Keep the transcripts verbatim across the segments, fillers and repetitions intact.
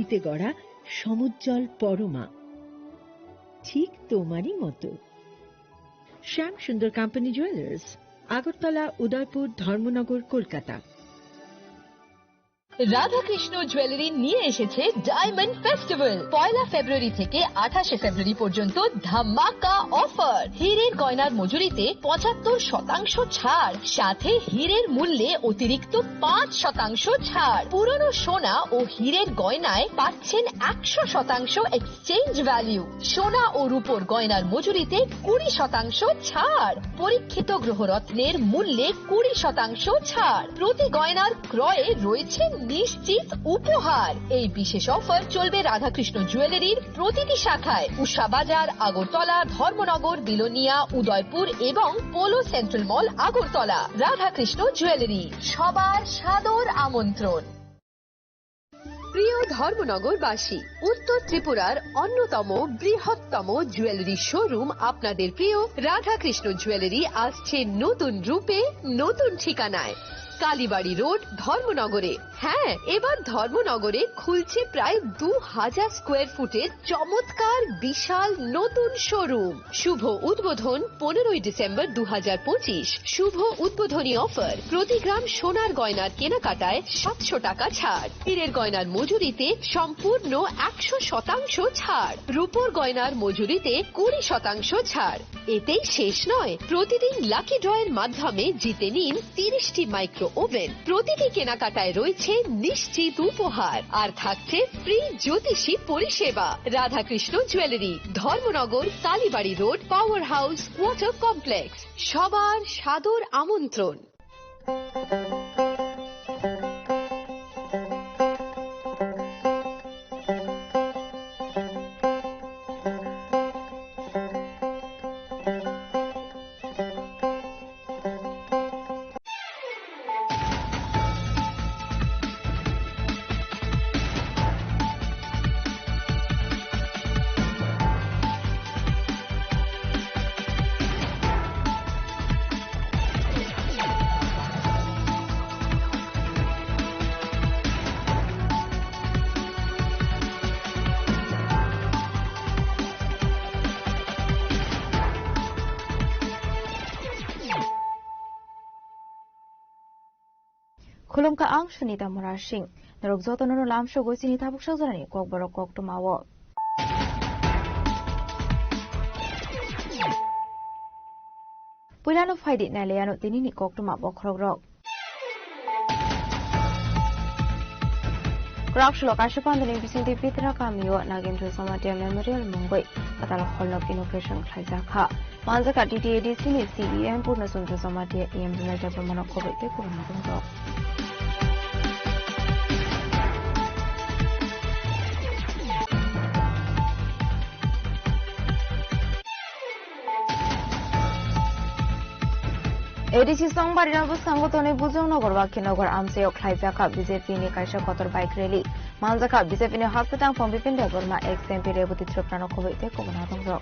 এতে গড়া সমুজ্জ্বল পরমা, ঠিক তোমারই মতো। শ্যাম সুন্দর কোম্পানি জুয়েলার্স, আগরতলা, উদয়পুর, ধর্মনগর, কলকাতা। রাধাকৃষ্ণ জুয়েলারি নিয়ে এসেছে ডায়মন্ড ফেস্টিভ্যাল। পয়লা ফেব্রুয়ারি থেকে আঠাশে ফেব্রুয়ারি পর্যন্ত ধামাকা অফার। হীরের গয়নার মজুরিতে পঁচাত্তর শতাংশ ছাড়, সাথে হীরের মূল্যে অতিরিক্ত পাঁচ শতাংশ ছাড়। পুরনো সোনা ও হীরের গয়নায় পাচ্ছেন একশো শতাংশ এক্সচেঞ্জ ভ্যালু। সোনা ও রূপোর গয়নার মজুরিতে কুড়ি শতাংশ ছাড়। পরীক্ষিত গ্রহরত্নের মূল্যে কুড়ি শতাংশ ছাড়। প্রতি গয়নার ক্রয়ে রয়েছে নিশ্চিত উপহার। এই বিশেষ অফার চলবে রাধাকৃষ্ণ জুয়েলারির প্রতিটি শাখায়, উষা বাজার, আগরতলা, ধর্মনগর, বিলোনিয়া, উদয়পুর এবং পোলো সেন্ট্রাল মল, আগরতলা। রাধাকৃষ্ণ জুয়েলারি, সবার সাদর আমন্ত্রণ। প্রিয় ধর্মনগরবাসী, উত্তর ত্রিপুরার অন্যতম বৃহত্তম জুয়েলারি শোরুম আপনাদের প্রিয় রাধাকৃষ্ণ জুয়েলারি আসছে নতুন রূপে, নতুন ঠিকানায়। কালীবাড়ি রোড, ধর্মনগরে। হ্যাঁ, এবার ধর্মনগরে খুলছে প্রায় দু হাজার স্কোয়ার ফুটের চমৎকার বিশাল নতুন শোরুম। শুভ উদ্বোধন পনেরোই ডিসেম্বর দু হাজার পঁচিশ। শুভ উদ্বোধনী অফার, প্রতি গ্রাম সোনার গয়নার কেনাকাটায় সাতশো টাকা ছাড়, হীরের গয়নার মজুরিতে সম্পূর্ণ একশো শতাংশ ছাড়, রূপোর গয়নার মজুরিতে কুড়ি শতাংশ ছাড়। এতেই শেষ নয়, প্রতিদিন লাকি ড্রয়ের মাধ্যমে জিতে নিন তিরিশটি মাইক্রো ওভেন। প্রতিটি কেনাকাটায় রয়েছে নিশ্চিত উপহার, আর থাকছে ফ্রি জ্যোতিষী পরিষেবা। Radhakrishna jewellery, Dharmanagar, Kalibari road, power house, water complex. সবার সাদর আমন্ত্রণ। Khulumkha, ang Sunita Murasing. Norok jotono no lamsogwi chini tabuk sajorani kokborok koktwmao. Puilano phaidi nailaiano tinini koktwma bokhorokrok. Kwrak sulo kaisa pandani bisingtwi Pitra kamio Nagendra Jamatia Memorial mungwi kwtal hall nok inauguration khlaijakha. Manjakha T T A D C ni C E M Purna Chandra Jamatia, E M Bimal Debbarmano khoboi tei kwbangma tongo. A D C Songbarino bwskango tonwi Bujongnogo Bakhinagar amchaio khlaijakha B J P ni kaisa kotor bike rally. Manjakha B J P ni haste tangphung Bipin Debbarma, ex M P Rebati Tripuranw khoboi tei kwbangma tongo.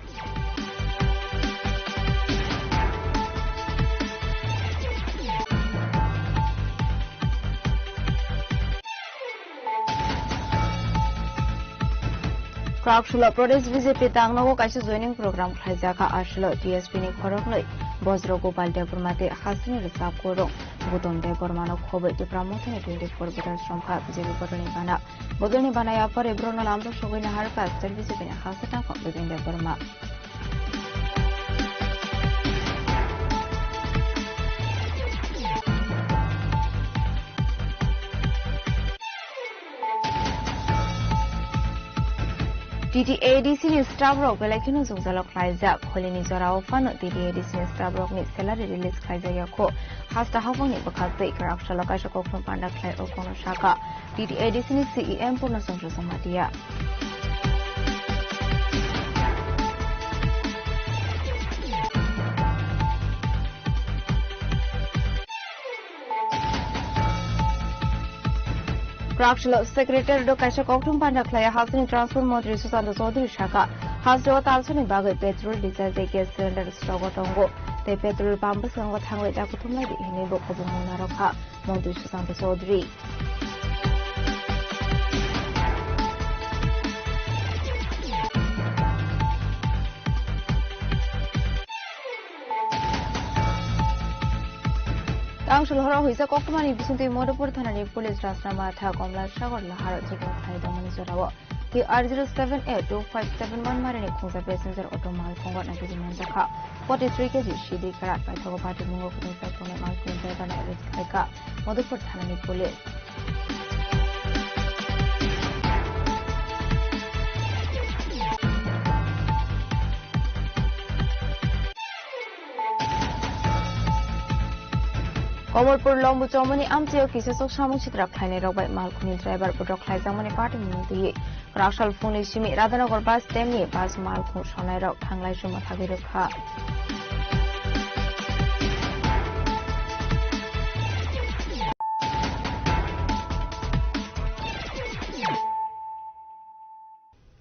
Kwrak sulo Pradesh B J P tangnogo kaisa joining program khlaijakha. Aswlo T S P ni khoroknwi Bojro Gopal Debbarma tei hasteni rwchap kurung Gautam Debbarmano khoboi Tipra Mothani twenty four voters romkha B J P bodolni bana. Bodolni bana yaphar Ebrono lamrok sogwi naharkha state B J P ni haste tangphung Bipin Debbarma. T T A D C ni staff rok belai kheno jwngjalo khlaijak. Holini jorao phano T T A D C ni staff rokni salary release khlaijak ya kho. Hasta haphangni bwkhaktwi kwrak salo kaisa koktwma panda khlai o kono sakha. T T A D C ni C E M Purna Chandra Jamatia. Kwrak salo Secretariat o kaisa koktwma panda khlai hasteni Transport Montri Sushanta Chowdhury sakha, hasteo talsani bagwi petrol, diesel tei gas cylinder stock o tongo, tei petrol pump bwskango thangwi dakuthumlai di hinwi bo khobongno narwkha. Montri Sushanta Chowdhury. Council horo huisa koktwmani bisingtwi Madhupur thanani police Rajna Matha Komla Sagar Laharo checking khlai tongmani jorao T R zero seven A two five seven one marini khungsa passenger auto malkhungo nagiji manjakha forty three K G C D kara paithago bati mungo kutungsa tongnai malkhung driver no arrest khlaikha Madhupur thanani police. Komolpur Lombu chomoni amchaio kisasok samung sitra khlainairok bai malkhungni driver bodok khlaijakmani party mung twi. Kwraksal phungni simi Radhanagar bus stand ni bus malkhung sonairok thanglai chuma thagwi rwkha.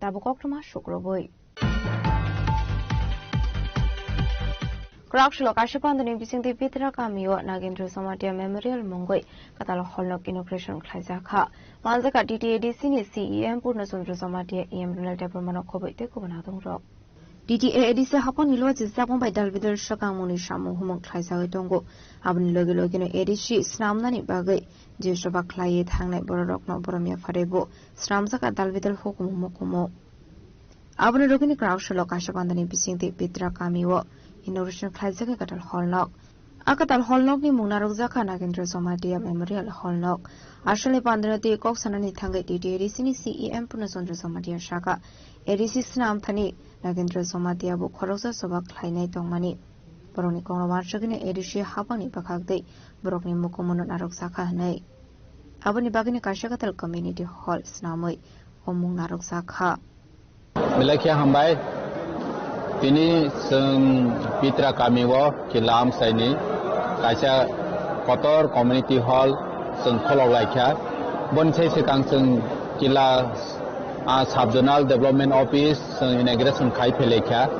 Tabuk koktwma sukrubui. Kwraksalo kaisa pandani bisingtwi Pitra kamio Nagendra Jamatia Memorial mungwi kwtal hall nok inauguration khlaijakha. Manjakha T T A D C ni C E M Purna Chandra Jamatia, E M Ronald Debbarmano khobwi tei kubun adongrok. T T A A D C hapangni logi chwngsago bai dalbidal swkangmungni samung humung khlaijagwi tongo. Aboni logi logino A D C snamnani bagwi je choba khlaiwi thangnai bororokno borom yapharebo snamjak a dalbidal hukumu mukumu. Aboni logini kwraksalo kaisa pandani bisingtwi Pitra kamio inauguration khlaijak kwtal hall nok. A kwtal hall nokni mung narwkjakha Nagendra Jamatia Memorial Hall nok. Asalni pandani twi kok sanani thangwi T T A D C ni C E M Purna Chandra Jamatia sakha, A D C snam thani Nagendra Jamatia bo khoroksa choba khlainai tongmani. Borokni kokno uansukgwino A D C hapangni bwkhak twi borokni mukumu narwkjakha hwnwi. Aboni bagwino kaisa kwtal community hall snamwi o mung narwkjakha. Belai khe hambai. Tini chwng Pitra kamio Kila amchaini kaisa kotor community hall chwng kholok laikha. Boni sai swkang chwng Kila, ah, Sub Zonal Development Office chwng inauguration khai phelaikha.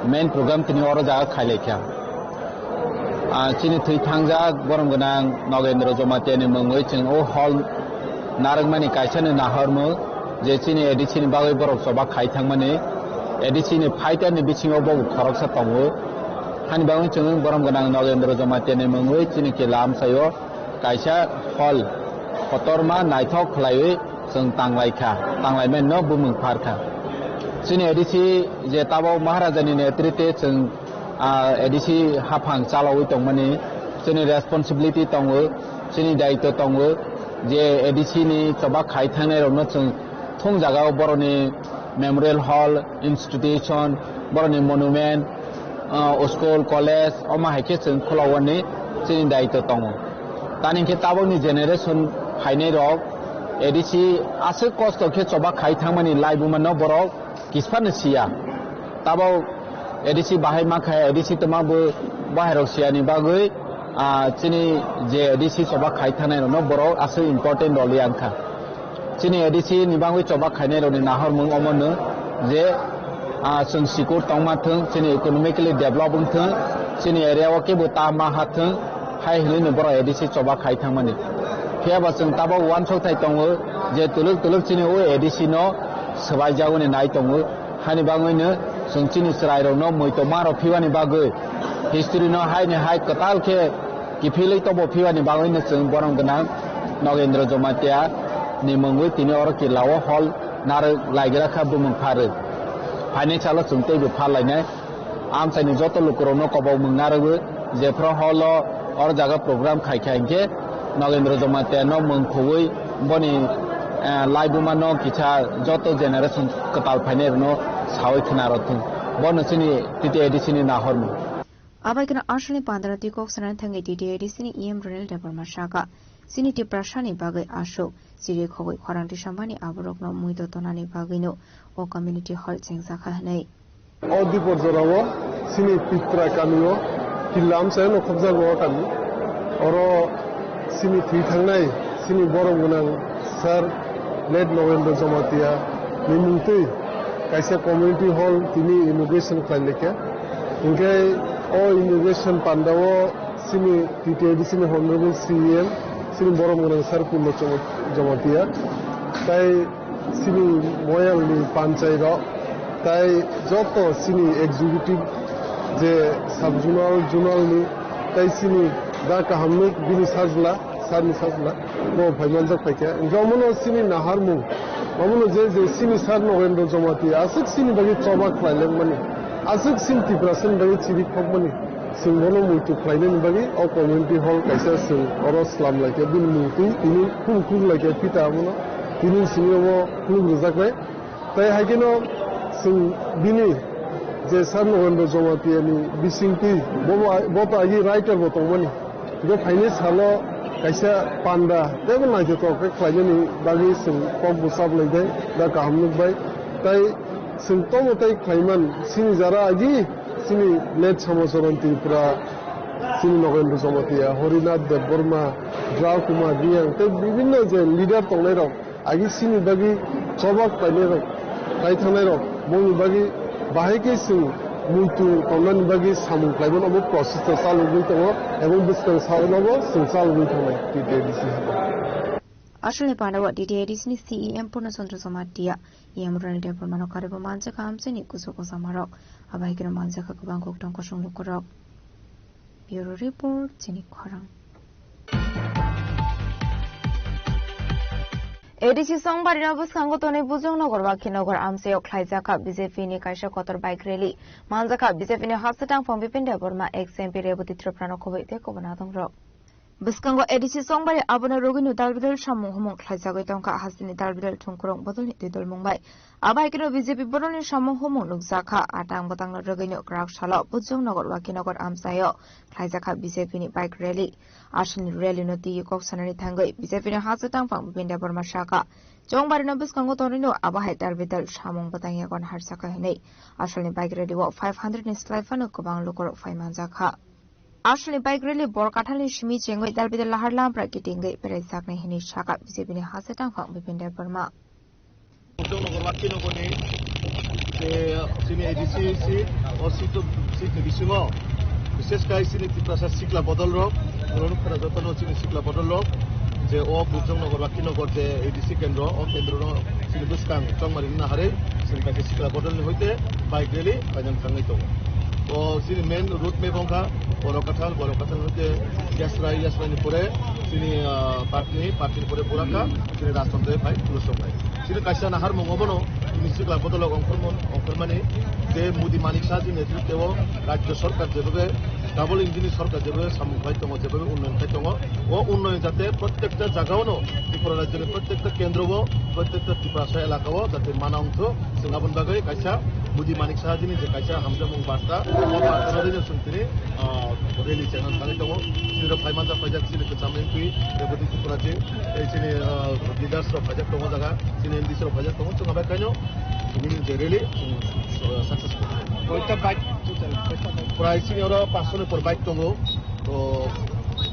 Main program tini oro jaga khailaikha. Ah, chini thwi thangjak borom gwnang Nagendra Jamatia ni mungwi chwng o hall narwkmani kaisa ni nahormung je chini A D C ni bagwi borok choba khai thangmani, A D C ni fighter ni bisingo bo khoroksa tongo. Hani bagwi chwng borom gwnang Nagendra Jamatia ni mungwi chini Kila amchaio kaisa hall kotorma naithok khlaiwi chwng tanglaikha, tanglaimani no bumung pharkha. Chini A D C je tabok Maharaja ni netrite chwng, ah, A D C haphang chalawi tongmani chini responsibility tongo, chini daitw tongo je A D C ni choba khai thangnai rokno chwng thung jagao boroni memorial hall, institution, boroni monument, ah, school, college, omo hai khe chwng khulawani chini daitw tongo. Tani khe tabokni generation phainai rok A D C aswk kosto khe choba khai thangmani laibuma no borok kisphano siya. Tabok A D C bahai ma khe A D C tongma bo bahai rok siyani bagwi, ah, chini je A D C choba khai thangnai rokno borok aswk important roli ang kha. Chini A D C ni bagwi choba khainai rokni nahormung omono je, ah, chwng sikur tongma thwng, chini economically develop wng thwng, chini area o kebo ta ma ha thwng, hai hinwi no borok A D C choba khai thangmani. Phiya ba chwng tabok uansuk thai tongo je tuluk tuluk chini o A D C no swbai jagoni nai tongo. Hani bagwino chwng chini chwrairokno muitu maro phibani bagwi history no haini hai kwtal khe kiphilwi tobo phibani bagwino chwng borom gwnang Nagendra Jamatia ni mungwi tini oro Kila o hall narwk laigra kha bumung pharwi. Phainai salo chwng teibo phar lainai. Amchaini joto lukurokno kobok mung narwgwi jephru hall o oro jaga program khai kha hinkhe Nagendra Jamatia no mung khobwi boni, eh, laibuma no kisa joto generation kwtal phainai rokno sawi khna rw thung. Bono chini T T A D C ni nahormung. Abai kheno asalni pandra twi kok sanani thangwi T T A D C ni E M Ronald Debbarma sakha, chini Tiprasani bagwi aswk chiri khogwi khorang tisambani aborokno muitu tonani bagwino o community hall chengjakha hwnwi. O dipor jorao chini Pitra kamio Killa amchaino khobjago o kami. Oro chini thwi thangnai chini borom gwnang sir late Nagendra Jamatia ni mungtwi kaisa community hall tini inauguration khlainai kha. Hinkhe o inauguration pandao chini T T A D C ni honorable C E M chini borom gwnang sir Purna Jamatia tai chini Moyalni panchai rok, tai joto chini executive je sub zonal, zonal ni, tai chini Da kaham nuk bini sajla, sani sajla, bo phai manjak phaikha. Hwnkhe omono chini naharmung, omono je je chini sar Nogendra Jamatia aswk chini bagwi choba khlai langmani, aswk chini Tiprasani bagwi chiri khokmani, chwng bono muitu khlainani bagwi o community hall kaisa chwng oro slam laikha, bini mungtwi tini khum khum laikha pita omono, tini simi omo khulum rwjaknai. Tai hai kheno chwng bini je sar Nogendra Jamatia ni bisingtwi bo, bo to agi writer bo tongmani. Hwnkhe phainai salo kaisa panda teibo naithothok khe khlainani bagwi chwng kok bwsa bwlai bai da kaham nuk bai. Tai chwng tomo tei khlaiman chini jara agi chini late Samacharan Tripura, chini Nogendra Jamatia, Harinath Debbarma, Drau Kumar Reang tei bibinno je leader tongnai rok agi chini bagwi choba khlainai rok, khlai thangnai rok, bongni bagwi bahai khe chwng muitu tongnani bagwi samung khlaimano omo process no chalogwi tongo, ebong bwskang salobo chwng chalogwi thangnai T T A D C habo. Aswkni pandao T T A D C ni C E M Purna Chandra Jamatia, E M Rani Debbarmano karibo manjakha amchaini kuchuk kochamarok, abo hai kheno manjakha kwbang koktong kosong lukurok. Bureau Report, Chini Khorang. A D C Chongbarino bwskango tonwi Bujong Nogor Wakhi Nogor amchaio khlaijakha B J P ni kaisa kotor bike rally. Manjakha B J P ni hasteo tangphang Bipin Debbarma, ex M P Rebati Tripura no khobwi tei kubun adongrok. Bwskango A D C Chongbari abono rwgwino dalbidal samung humung khlaijagwi tongkha, hasteni dalbidal thwngkwrwng bodolni twi dol mung bai. Abo hai kheno B J P bodolni samung humung nukjakha. Atang bwtangno rwgwino kwrak salo Bujong Nogor Wakhi Nogor amchaio khlaijakha B J P ni bike rally. Aswkni rally no twiwi kok sanani thangwi B J P ni hasteo tangphang Bipin Debbarma sakha, Chongbarino bwskango tonwino abo hai dalbidal samung bwtang yago naharjakha hinwi. Aswkni bike rally o five hundred ni slai phano kwbang lukurok phai manjakha. Aswkni bike rally Borkathalni simi chengwi dalbidal lahar lampra kitingwi beraijaknai hinwi sakha B J P ni hasteo tangphang Bipin Debbarma. Bujong Nogor Wakhi Nogorni, eh, chini A D C si, o seat, seat ni bisingo, bishesh kai chini Tiprasa sikla bodol rok, borok nukha jotono chini sikla bodol rok, je o Bujong Nogor Wakhi Nogor je A D C kendro, o kendro no chini bwskang Chongmari wngna harwi, chini kaisa sikla bodol ni hoite bike rally painang thangwi tongo. O chini main road map wngkha Borok Kathal, Borok Kathal hoite Yasrai, Yasrai ni pore chini, ah, Patni, Patni ni pore Buraka, chini Rajtantri phai Purushok phai. Chini kaisa naharmung obono chini sikla bodolok ongkhormon-, ongkhormani je Modi Manik Shah ji netrito o rajyo sorkar jebhabe double engine ni sorkar jebhabe samung khai tongo, jebhabe unnoyon khai tongo, o unnoyon jate prottekta jagao no Tripura rajyo ni prottekta kendro o, prottekta Tiprasa elaka o jate mana wngthok, chwng aboni bagwi kaisa Modi Manik Shah ji ni je kaisa hamjakmung barta, o barta no rwgwi chwng tini, ah, rally chengna thangwi tongo. Chini rok phai manjak, phaijak chini kwcham M P Rebati Tripura ji, tei chini, ah, leaders rok phaijak tongo jaga, chini M D C rok phaijak tongo, chwng abai kaino tini je rally, chwng, ah, successful. Koita bike total, koita bike? Prai chini oro panch sho ni por bike tongo, to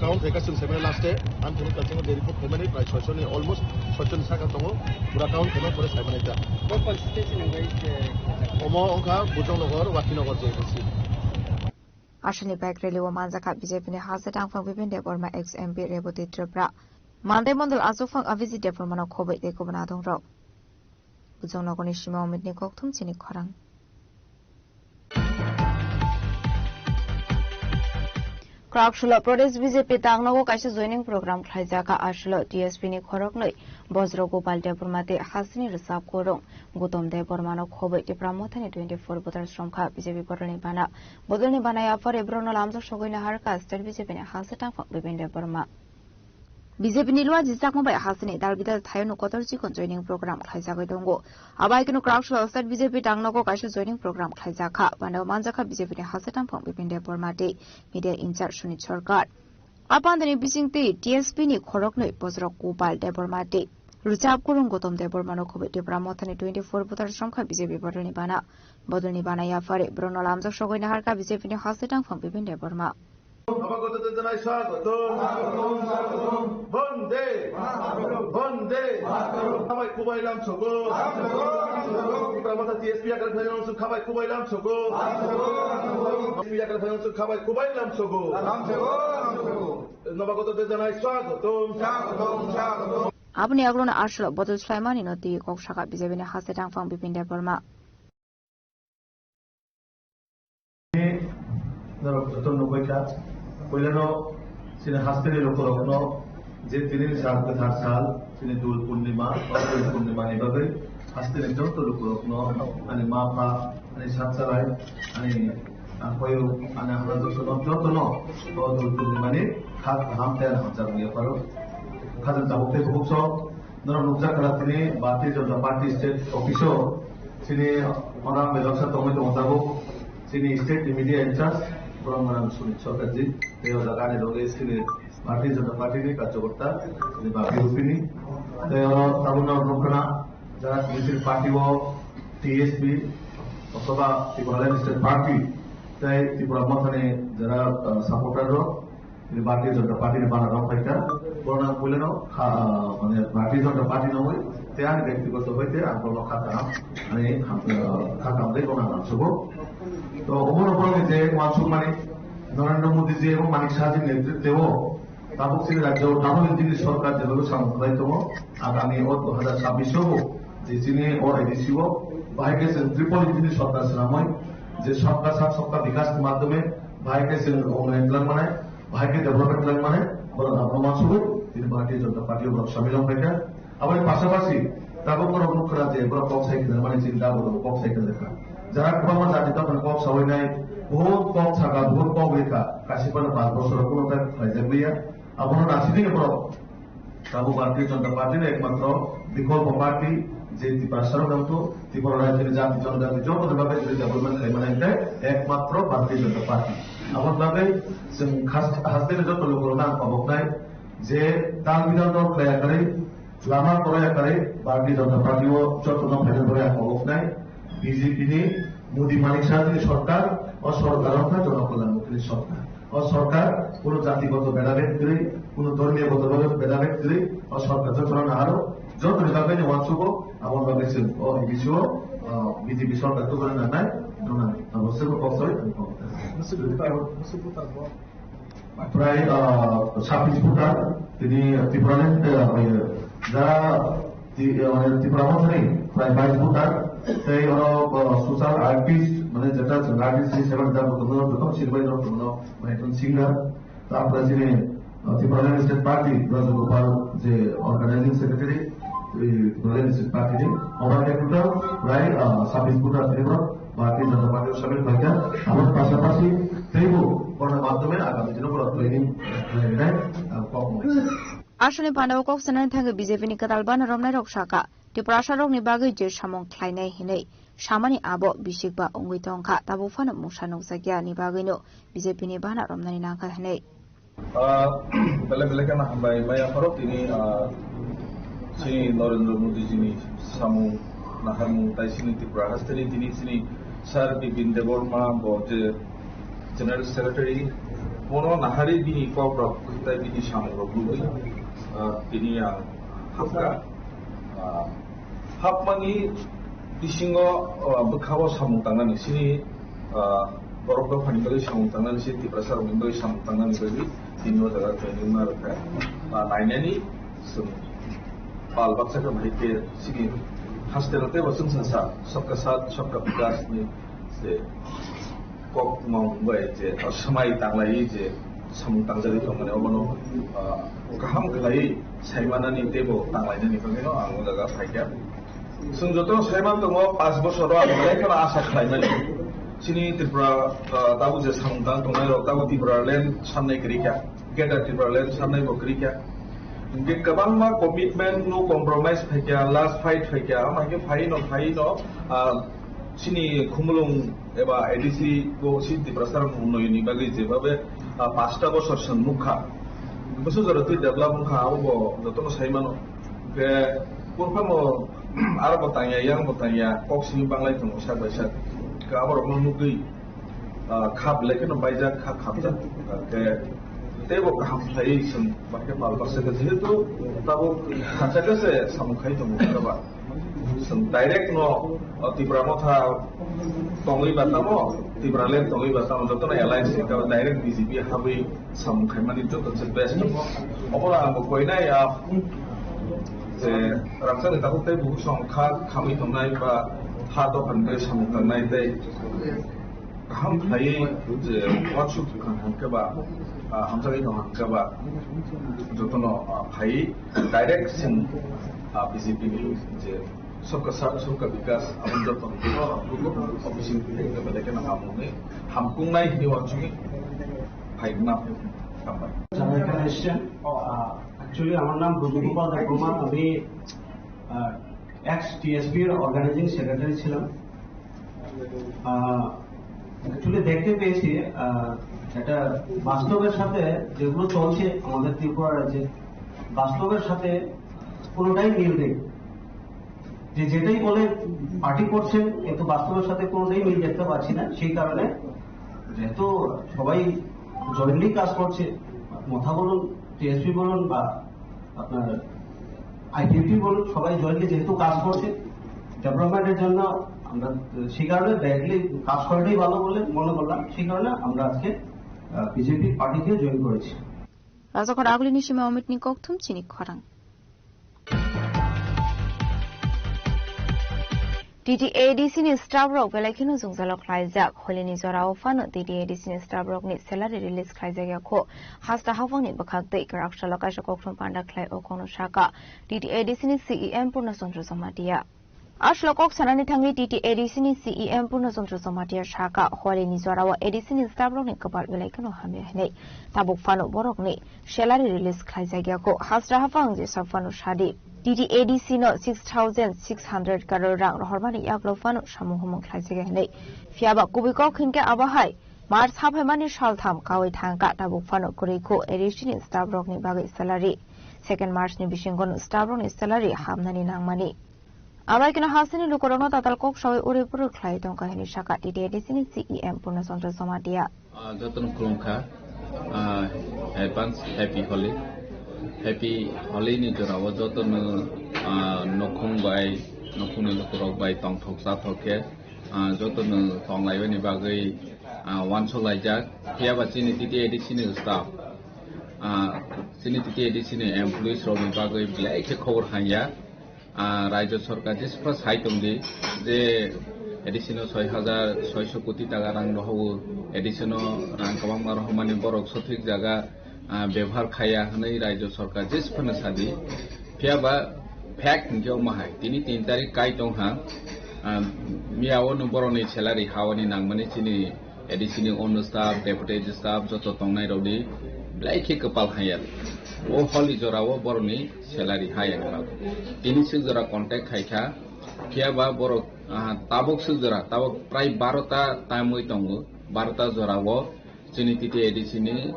count khaika chwng saimano last e, ang phunuk kal chwng je report khaimani prai soi sho ni, almost soi sho ni saka tongo, pura count khaimani pore saimani ta. Bo constituency nangbai je? Omo wngkha Bujong Nogor, Wakhi Nogor je A D C. Aswkni bike rally o manjakha B J P ni hasteo tangphang Bipin Debbarma, ex M P Rebati Tripura, Mandai Mondol Achukphang Abhijit Debbarma no khobwi tei kubun adongrok. Bujong Nogorni simi Omitni kokthum Chini Khorang. Kwraksalo Pradesh B J P tangnogo kaisa joining program khlaijakha. Aswkno T S P ni khoroknwi Bojro Gopal Debbarma tei hasteni rwchap kwrwng Gautam Debbarmano khobwi Tipra Mothani twenty four voter sromkha B J P bodolni bana. Bodolni bana yaphar borokno lamjak sogwi naharkha state B J P ni hasteo tangphang Bipin Debbarma. B J P ni lua jisakma bai hasteni dal bidal thaio no kotor chikon joining program khlaijagwi tongo. Abo hai kheno Kwraksalo state B J P tangnogo kaisa joining program khlaijakha. Bana manjakha B J P ni hasteo tangphang Bipin Debbarma tei media in charge Sunit Sarkar. A pandani bisingtwi T S P ni khoroknwi Bojro Gopal Debbarma tei rwchap kwrwng Gautam Debbarmano khobwi Tipra Mothani twenty four voter sromkha B J P bodolni bana. Bodolni bana yaphar borokno lamjak sogwi naharkha B J P ni hasteo tangphang Bipin Debbarma. নবাগতদের জানাই স্বাগতম। বন্দে। বন্দে। খাবাই খুবাই লাম সগো। Tipra Motha T S P আকার ফাইনাল খাবাই খুবাই লাম সগো। T S P আকার ফাইনাল খাবাই খুবাই লাম সগো। নবাগতদের জানাই স্বাগতম। Aboni agulano aswk bodol swlaimani no twi kok sakha B J P ni hasteo tangphang Bipin Debbarma. Norok joto nugwi kha, puilano Chini hasteni lukurokno je tini sal kwthar sal, chini Dul Purnima, o Dul Purnimani bagwi hasteni joto lukurokno ani ma pha, ani sakchalai, ani apoyo, ani hana jotono, jotono o Dul Purnimani kha kaham tei ani hamjak wngya pharo. Khajang tabuk tei bukhuk sok, norok nukjak kha tini Bharatiya Janata Party State Office o chini Madam Belaksa tongwi tongo tabuk, chini state media in charge, borok Madam Sumit Sarkarji, tei o jaga ani loge chini Bharatiya Janata Party ni karyakarta, chini Bhabi Rupini, tei oro tabukno nukha na, jara political party o T S P, othoba Tipraland State Party, tei Tipra Mothani jara, ah, supporter rok, tini Bharatiya Janata Party ni banner rok phaikha, borok ang puilano kha, ah, mane Bharatiya Janata Party nangwi, tei ani byaktigoto bai tei ang borokno kha kaham, ani, ah, kha kaham tei borokno ang sugo. To, obono borokni je uansukmani, Narendra Modi ji ebong Manik Saha ji netritwo tabuk chini rajyo double engine ni sorkar jebabe samung khlai tongo, agami o dui hajar chabbish o bo je chini o A D C o bahai khe chwng triple engine ni sorkar swnamwi je sabka saath sabka vikas ni madhyome bahai khe chwng unnayon twlang manai, bahai khe development twlang manai, borok abono uansugwi tini Bharatiya Janata Party o borok samil wng phaikha. Aboni pasapasi tabuk borok nukha je borok kok sai khe mani chini tabuk kok sai khe kha. Jara kwbangma jati tongmani kok sawi nai, buhut kok saka, buhut kok rikha, kaisa phano panch bochor o kuno ta khlaijak liya. Abono nasini borok tabuk Bharatiya Janata Party ni ekmatro bikolpo party je Tiprasa rok nangthu, Tripura rajyoni jati jonojati joto ni bagwi je development khlaimani hwnkhe ekmatro Bharatiya Janata Party. Aboni bagwi chwng khas-, hasteni joto lukurokno ang koboknai je dal bidal dol khlaiya kwrwi, lama kwrwi kwrwi Bharatiya Janata Party o jotono phaina bagwi ang koboknai. B J P ni Modi Manik Saha ni sorkar, o sorkar wngkha jonokolyan mukhi ni sorkar. O sorkar kuno jatigoto bedabed kwrwi, kuno dhormiyogoto bedabed kwrwi, o sorkar jotono naharo, jotoni bagwi no uansugo, aboni bagwi chwng o A D C o, o B J P sorkar tubuna nangnai, nungnai. Abo chwng kok sawi, ang kok. Prai, ah, sabbish voter, tini Tipraland, ah, oye, jara ti-, ah, Tipra Mothani prai bais voter, tei oro, ah, social artist, mane jeta chwng artist ni seven da bukuno, joto sirbai no kuno, mane tun singer, tapore chini, ah, Tipraland State Party, Rajagopal je organizing secretary, eh, Tipraland State Party ni, obo hai khe total prai, ah, sabbish voter tini borok Bharatiya Janata Party o samil khlaikha, aboni pasapasi teibo borokni madhyome agami dino borok training khlainai, ah, kok mung. Aswkni panda o kok sanani thangwi B J P ni kwtal bana romnai rok sakha, Tiprasa rokni bagwi je samung khlainai hinwi samani abo bisik ba wngwi tongkha, tabuk phano mungsa nukjakya ni bagwino B J P ni bana romnani nangkha hinwi. Ah, belai belai kheno hambai maya pharo tini, ah, chini Narendra Modi jini samung naharmung tai chini Tripura hasteni tini chini Sir Bipin Debbarma bo je General Secretary bono nahari bini kok rok tai bini samung rok nugwi, ah, tini ang hapkha. Ah, hapmani bisingo, ah, bwkhao samung tangnani chini, ah, borok dophani bagwi samung tangnani, chini Tiprasa rokni bagwi samung tangnani bagwi tini o jaga training ma rwkha. Ah, nainani chwng pal baksa khe bahai khe chini hasteo teibo chwngsa sa sabka saath sabka vikas ni je kok mong bai je, ah, swmai tanglaiwi je samung tangjagwi tongmani obono, ah, kaham khlaiwi saimanani teibo tanglainani bagwino ang o jaga phaikha. Chwng joto saiman tongo, panch bosoro ang belai kheno asa khlaimani. Chini Tripura, ah, tabuk je samung tang tongnai rok, tabuk Tipraland samnai kwrwi kha, Greater Tipraland samnai bo kwrwi kha. Hwnkhe kwbangma commitment, no compromise phaikha, last fight phaikha, ama khe phaino, phaino, ah, chini khumulwng eba A D C bo si Tiprasa rok unnoyonni bagwi jebabe, ah, pasta bosor chwng nukha. Bwswk jora twi develop wngkha, abo bo jotono sai mano. Hwnkhe phano aro bo tangya, yang bo tangya, kok simi banglai tongo sak bai sak. Hwnkhe aborokno nugwi, ah, kha belai kheno baijak, kha khamjak. Hwnkhe teibo kaham khlaiwi chwng bahai khe pal baksa khe, jehetu tabuk khansa khe se samung khai tongo, aro ba. Chwng direct no, o, Tipra Motha tongwi ba tamo, Tipraland tongwi ba tamo, jotono alliance ni tamo direct B J P habwi samung khaimani joto se best tongo. Obono ang bo koinai, ah, je rangchakni takhuk tei bukhuk song kha khamwi tongnai ba ha dophani bagwi samung tangnai tei Kaham khlaiwi je uansuk hwnkha ba, ah, hamjagwi tong hwnkha ba, jotono, ah, phaiwi direct chwng, ah, B J P ni je Sabka Saath, Sabka Vikas, aboni jotono office ni belai kheno hamkuknai, hamkuknai hinwi uansugwi phaigwna hambai. যারা এখানে এসছেন, আহ, actually আমার নাম ব্রজগোপাল দেববর্মা, আমি, আহ, x TSP র organising secretary ছিলাম। আহ, actually দেখতে পেয়েছি, আহ, এটা বাস্তবের সাথে যেগুলো চলছে আমাদের ত্রিপুরা রাজ্যে, বাস্তবের সাথে কোনোটাই মিল নেই। যে যেটাই বলে পার্টি করছেন, কিন্তু বাস্তবের সাথে কোনোটাই মিল দেখতে পাচ্ছি না। সেই কারণে যেহেতু সবাই জয়েন্টলি কাজ করছে, মথা বলুন, টিএসপি বলুন বা আপনার আইপিএফটি বলুন, সবাই জয়েন্টলি যেহেতু কাজ করছে ডেভেলপমেন্টের জন্য, আমরা সেই কারণে ডাইরেক্টলি কাজ করাটাই ভালো বলে মনে করলাম। সেই কারণে আমরা আজকে বিজেপি পার্টিতে জয়েন করেছি। Rajakhor agulini simi omitni kokthum chini khorang. T T A D C ni staff rok belai kheno jwngjalo khlaijak. Holini jorao phano T T A D C ni staff rokni salary release khlaijak ya kho. Hasta haphangni bwkhak twi kwrak salo kaisa kokthum panda khlai o kokno saka T T A D C ni C E M Purna Chandra Jamatia. Aswk kok sanani thangwi T T A D C ni C E M Purna Chandra Jamatia saka, holini jorao A D C ni staff rokni kwpal belai kheno hamya hinwi. Tabuk phano borokni salary release khlaijak ya kho. Hasta haphang jesa phano sadi, T T A D C no six thousand six hundred crore rang rohormani yaklo phano samung humung khlaijak ya hinwi. Phiyaba kubui kok hinkhe abo hai March haphaimani saltham kawi thangkha, tabuk phano kwrwi kho A D C ni staff rokni bagwi salary. Second March ni bisingono staff rokni salary hamnani nangmani. Abai kheno hasteni lukurokno tatal kok sawi uri puri khlai tongkha hinwi saka T T A D C ni C E M Purna Chandra Jamatia. Ah, jotono khulumkha, ah, advance happy Holi. Happy Holi ni jorao jotono, ah, nukhung bai, nukhungni lukurok bai tongthok chathok khe, ah, jotono tonglaibani bagwi, ah, wansuk laijak. Phiyaba chini T T A D C ni staff, ah, chini T T A D C ni employees rokni bagwi belai khe khobor hanya. Ah, Rajya Sarkar jesukha sai tongdi je A D C no soi hajar soiso koti taka rang rohowo, A D C no rang kwbangma rohormani borok sothik jaga, ah, bebohar khaya hwnwi Rajya Sarkar jesukhano sadi. Phiyaba fact hinkhe omo hai, tini tin tarik kai tongha, ah, miyao no borokni salary hawani nangmani chini A D C ni ono staff, deputy staff joto tongnai rokni belai khe kwpal haya. O holi jorao borokni salary haya. Tini swk jora contact khai kha, phiya ba borok, ah, tabuk swk jora, tabuk prai baro ta time oi tongo, baro ta jorao chini T T A D C ni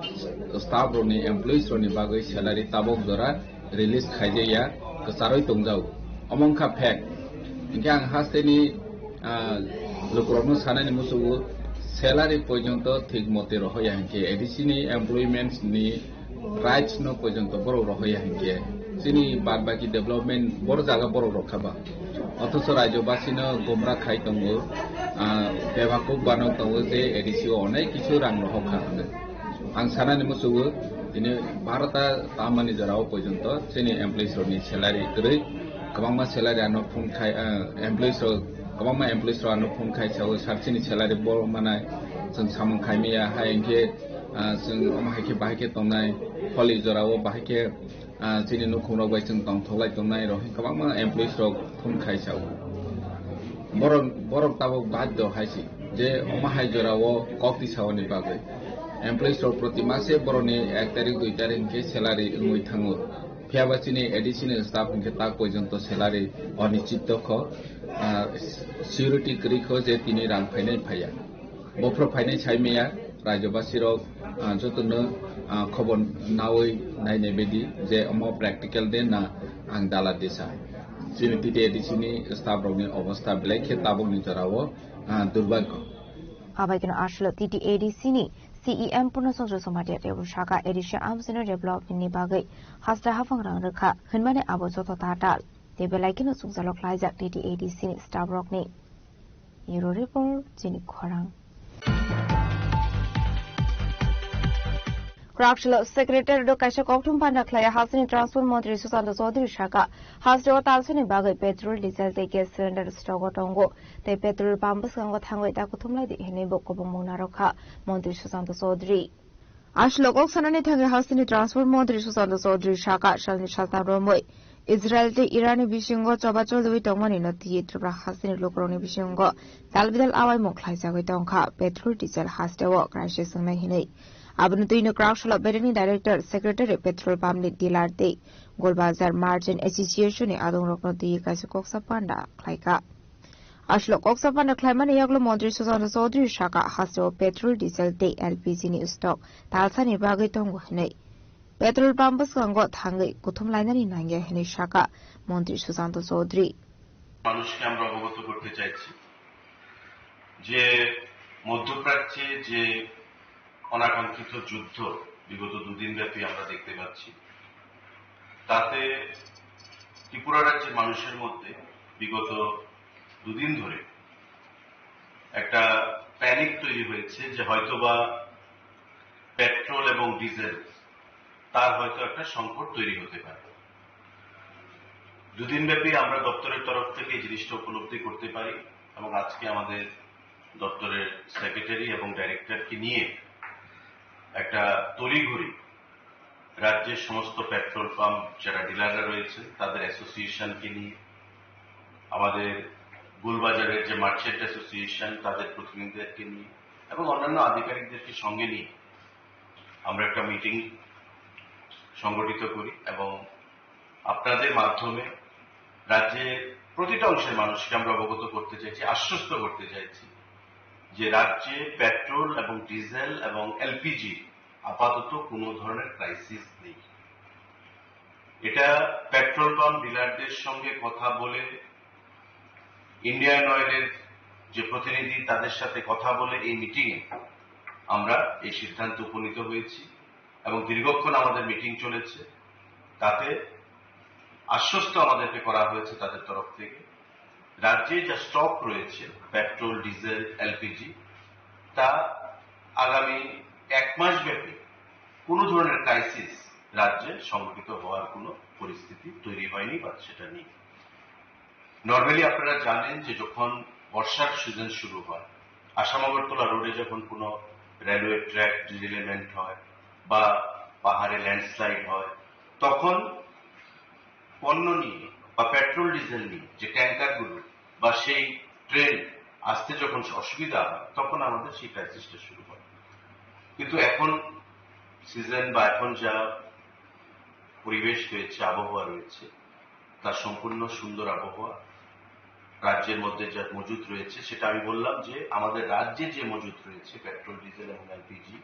staff rokni, employees rokni bagwi salary tabuk jora release khaijak ya, kwcharwi tongjago. Omo wngkha fact. Hinkhe ang hasteni, ah, lukurokno sanani muchungo, salary porjonto thik mote rohoya hinkhe A D C ni employment ni rights no porjonto borok rohoya hinkhe chini bad baki development boro jaga borok rokha ba. Othocho rajyobasino gumra khai tongo, ah, bebakuk banok tongo je A D C o onek kisu rang rohokha hwnwi. Ang sanani muchungo, tini baro ta tamani jorao porjonto chini employees rokni salary kwrwi, kwbangma salary ano phone khai, ah, employees rok, kwbangma employees rok ano phone khai sao, sir chini salary bo manai, chwng samung khai maya, hai hinkhe, ah, chwng omo hai khe bahai khe tongnai, holi jorao bahai khe, ah, chini nukhung rok bai chwng tongthok lai tongnai rok, kwbangma employees rok phone khai sao. Borok, borok tabuk baddo hai se je omo hai jorao kok tisaoni bagwi. Employees rok proti mase borokni ek tarik, dui tarik hinkhe salary wngwi thango. Phiya ba chini A D C ni staff hinkhe tak porjonto salary onischit kho, ah, security kwrwi kho je tini rang phainai phaiya. Bophro phainai sai maya, rajyobasi rok, ah, jotono, ah, khobor nawi nainai baidi je omo practical de na ang dala desa. Chini T T A D C ni staff rokni obostha belai khe tabukni jorao, ah, durbagyo. Abai kheno aswlo T T A D C ni C E M Purna Chandra Jamatia teibo saka A D C amsino development ni bagwi hasta haphang rang rwkha hwnmani abo joto tatal tei belai kheno chukjalo khlaijak T T A D C ni staff rokni. Bureau Report, chini khorang. Kwrak salo secretary do kaisa kokthum panda khlai hasteni transport montri Sushanta Chaudhary saka, hasteo talsani bagwi petrol, diesel tei gas cylinder stock o tongo, tei petrol pump bwskango thangwi ta kuthumlai di hinwi bo kubung mung narwkha montri Sushanta Chaudhary. Aswk kok sanani thangwi hasteni transport montri Sushanta Chaudhary saka, salni saltham romwi Israel tei Iranni bisingo choba choliwi tongmani no twiwi Tripura hasteni lukurokni bisingo dalbidal awaimung khlaijagwi tongkha petrol, diesel hasteo crisis wngnai hinwi. Aboni twino kwrak salo bedekni director, secretary, petrol pump ni dealer tei Golbazar Merchant Association ni adongrokno twiwi kaisa koksa panda khlaikha. Aswk koksa panda khlaimani yagulo montri Sushanta Chaudhary saka, hasteo petrol, diesel tei L P G ni stock talsani bagwi tongo hinwi. Petrol pump bwskango thangwi kuthum lainani nangya hinwi saka montri Sushanta Chaudhary. মানুষকে আমরা অবগত করতে চাইছি যে মধ্যপ্রাচ্যে যে অনাকাঙ্ক্ষিত যুদ্ধ বিগত দুদিন ব্যাপী আমরা দেখতে পাচ্ছি, তাতে ত্রিপুরা রাজ্যের মানুষের মধ্যে বিগত দুদিন ধরে একটা প্যানিক তৈরি হয়েছে যে হয়তোবা পেট্রোল এবং ডিজেল তার হয়তো একটা সংকট তৈরি হতে পারে। দুদিন ব্যাপী আমরা দপ্তরের তরফ থেকে এই জিনিসটা উপলব্ধি করতে পারি এবং আজকে আমাদের দপ্তরের সেক্রেটারি এবং ডাইরেক্টরকে নিয়ে একটা তড়িঘড়ি রাজ্যের সমস্ত পেট্রোল পাম্প যারা ডিলাররা রয়েছে তাদের অ্যাসোসিয়েশনকে নিয়ে, আমাদের গোলবাজারের যে মার্চেন্ট অ্যাসোসিয়েশন তাদের প্রতিনিধিদেরকে নিয়ে এবং অন্যান্য আধিকারিকদেরকে সঙ্গে নিয়ে আমরা একটা মিটিং সংগঠিত করি এবং আপনাদের মাধ্যমে রাজ্যের প্রতিটা অংশের মানুষকে আমরা অবগত করতে চাইছি, আশ্বস্ত করতে চাইছি যে রাজ্যে পেট্রোল এবং ডিজেল এবং এলপিজি আপাতত কোনো ধরনের ক্রাইসিস নেই। এটা পেট্রোল পাম্প ডিলারদের সঙ্গে কথা বলে, ইন্ডিয়ান অয়েলের যে প্রতিনিধি তাদের সাথে কথা বলে এই মিটিংয়ে আমরা এই সিদ্ধান্তে উপনীত হয়েছি এবং দীর্ঘক্ষণ আমাদের মিটিং চলেছে। তাতে আশ্বস্ত আমাদেরকে করা হয়েছে তাদের তরফ থেকে। রাজ্যে যা স্টক রয়েছে পেট্রোল, ডিজেল, এলপিজি, তা আগামী এক মাস ব্যাপী কোনো ধরনের ক্রাইসিস রাজ্যে সংঘটিত হওয়ার কোনো পরিস্থিতি তৈরি হয়নি বা সেটা নেই। নর্মালি আপনারা জানেন যে যখন বর্ষার সিজন শুরু হয়, আসাম আগরতলা রোডে যখন কোনো রেলওয়ে ট্র্যাক ডিরেলমেন্ট হয় বা পাহাড়ে ল্যান্ডস্লাইড হয়, তখন পণ্য নিয়ে বা পেট্রোল ডিজেল নিয়ে যে ট্যাঙ্কারগুলো বা সেই ট্রেন আসতে যখন অসুবিধা হয়, তখন আমাদের সেই ক্রাইসিসটা শুরু হয়। কিন্তু এখন সিজন বা এখন যা পরিবেশ রয়েছে, আবহাওয়া রয়েছে, তার সম্পূর্ণ সুন্দর আবহাওয়া রাজ্যের মধ্যে যা মজুদ রয়েছে, সেটা আমি বললাম যে আমাদের রাজ্যে যে মজুদ রয়েছে পেট্রোল, ডিজেল এবং এলপিজি,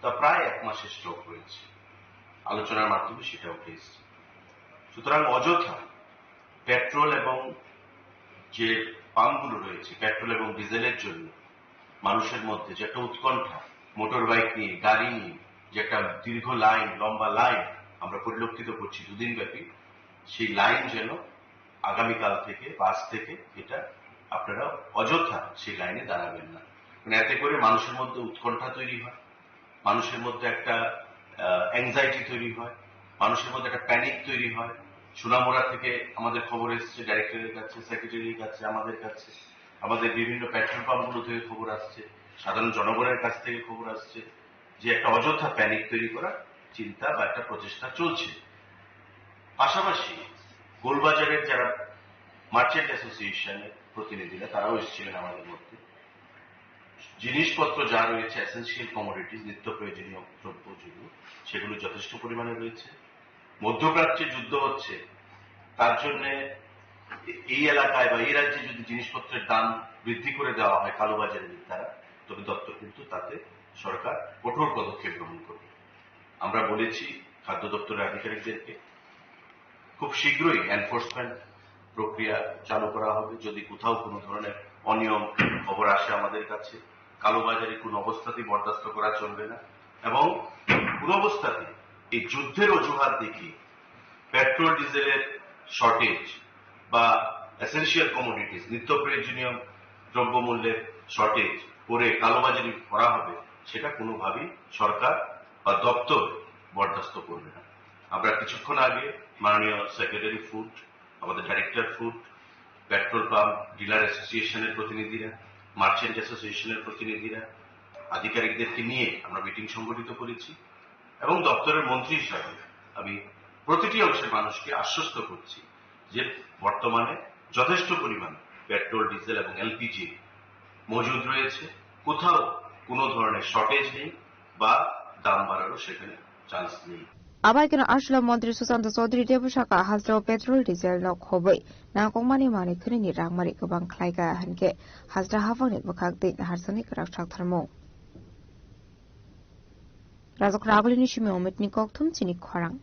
তা প্রায় এক মাসের স্টক রয়েছে। আলোচনার মাধ্যমে সেটা উঠে এসেছে। সুতরাং অযথা পেট্রোল এবং যে পাম্পগুলো রয়েছে, পেট্রোল এবং ডিজেলের জন্য মানুষের মধ্যে যে একটা উৎকণ্ঠা, মোটর বাইক নিয়ে, গাড়ি নিয়ে যে একটা দীর্ঘ লাইন, লম্বা লাইন আমরা পরিলক্ষিত করছি দুদিন ব্যাপী, সেই লাইন যেন আগামীকাল থেকে বা আজ থেকে এটা আপনারা অযথা সেই লাইনে দাঁড়াবেন না। মানে, এতে করে মানুষের মধ্যে উৎকণ্ঠা তৈরি হয়, মানুষের মধ্যে একটা অ্যাংজাইটি তৈরি হয়, মানুষের মধ্যে একটা প্যানিক তৈরি হয়। সোনামুড়া থেকে আমাদের খবর এসছে ডাইরেক্টরের কাছে, সেক্রেটারির কাছে, আমাদের কাছে, আমাদের বিভিন্ন পেট্রোল পাম্পগুলো থেকে খবর আসছে, সাধারণ জনগণের কাছ থেকে খবর আসছে যে একটা অযথা প্যানিক তৈরি করার চিন্তা বা একটা প্রচেষ্টা চলছে। পাশাপাশি গোলবাজারের যারা মার্চেন্ট অ্যাসোসিয়েশনের প্রতিনিধিরা, তারাও এসেছিলেন আমাদের মধ্যে। জিনিসপত্র যা রয়েছে, এসেনশিয়াল কমোডিটিজ, নিত্য প্রয়োজনীয় দ্রব্য যেগুলো, সেগুলো যথেষ্ট পরিমাণে রয়েছে। মধ্যপ্রাচ্যে যুদ্ধ হচ্ছে, তার জন্য এই এলাকায় বা এই রাজ্যে যদি জিনিসপত্রের দাম বৃদ্ধি করে দেওয়া হয় কালোবাজারির দ্বারা, তবে দপ্তর কিন্তু তাতে সরকার কঠোর পদক্ষেপ গ্রহণ করবে। আমরা বলেছি খাদ্য দপ্তরের আধিকারিকদেরকে, খুব শীঘ্রই এনফোর্সমেন্ট প্রক্রিয়া চালু করা হবে। যদি কোথাও কোনো ধরনের অনিয়ম খবর আসে আমাদের কাছে, কালোবাজারি কোনো অবস্থাতেই বরদাস্ত করা চলবে না। এবং কোনো অবস্থাতেই এই যুদ্ধের অজুহাত দেখিয়ে পেট্রোল ডিজেলের শর্টেজ বা এসেনশিয়াল কমোডিটিজ, নিত্য প্রয়োজনীয় দ্রব্যমূল্যের শর্টেজ করে কালোবাজারি করা হবে, সেটা কোনোভাবেই সরকার বা দপ্তর বরদাস্ত করবে না। আমরা কিছুক্ষণ আগে মাননীয় সেক্রেটারি ফুড, আমাদের director food, petrol pump dealer অ্যাসোসিয়েশনের প্রতিনিধিরা, মার্চেন্ট অ্যাসোসিয়েশনের প্রতিনিধিরা, আধিকারিকদেরকে নিয়ে আমরা মিটিং সংগঠিত করেছি এবং দপ্তরের মন্ত্রী হিসাবে আমি প্রতিটি অংশের মানুষকে আশ্বস্ত করছি যে বর্তমানে যথেষ্ট পরিমাণ পেট্রোল, ডিজেল এবং এলপিজি মজুদ রয়েছে, কোথাও কোনো ধরনের শর্টেজ নেই বা দাম বাড়ারও সেখানে চান্স নেই। Abai keno Aswla Montri Sushanta Chaudhary teibo saka hajra o petrol diesel no khobwi nangkukmani manwi khwnini rangmari kwbang khlaika hinkhe hajra haphangni bwkhak twi naharjaknai kwrak saktharmung. Rajakhor Agulini simi Omitni kokthum chini khorang.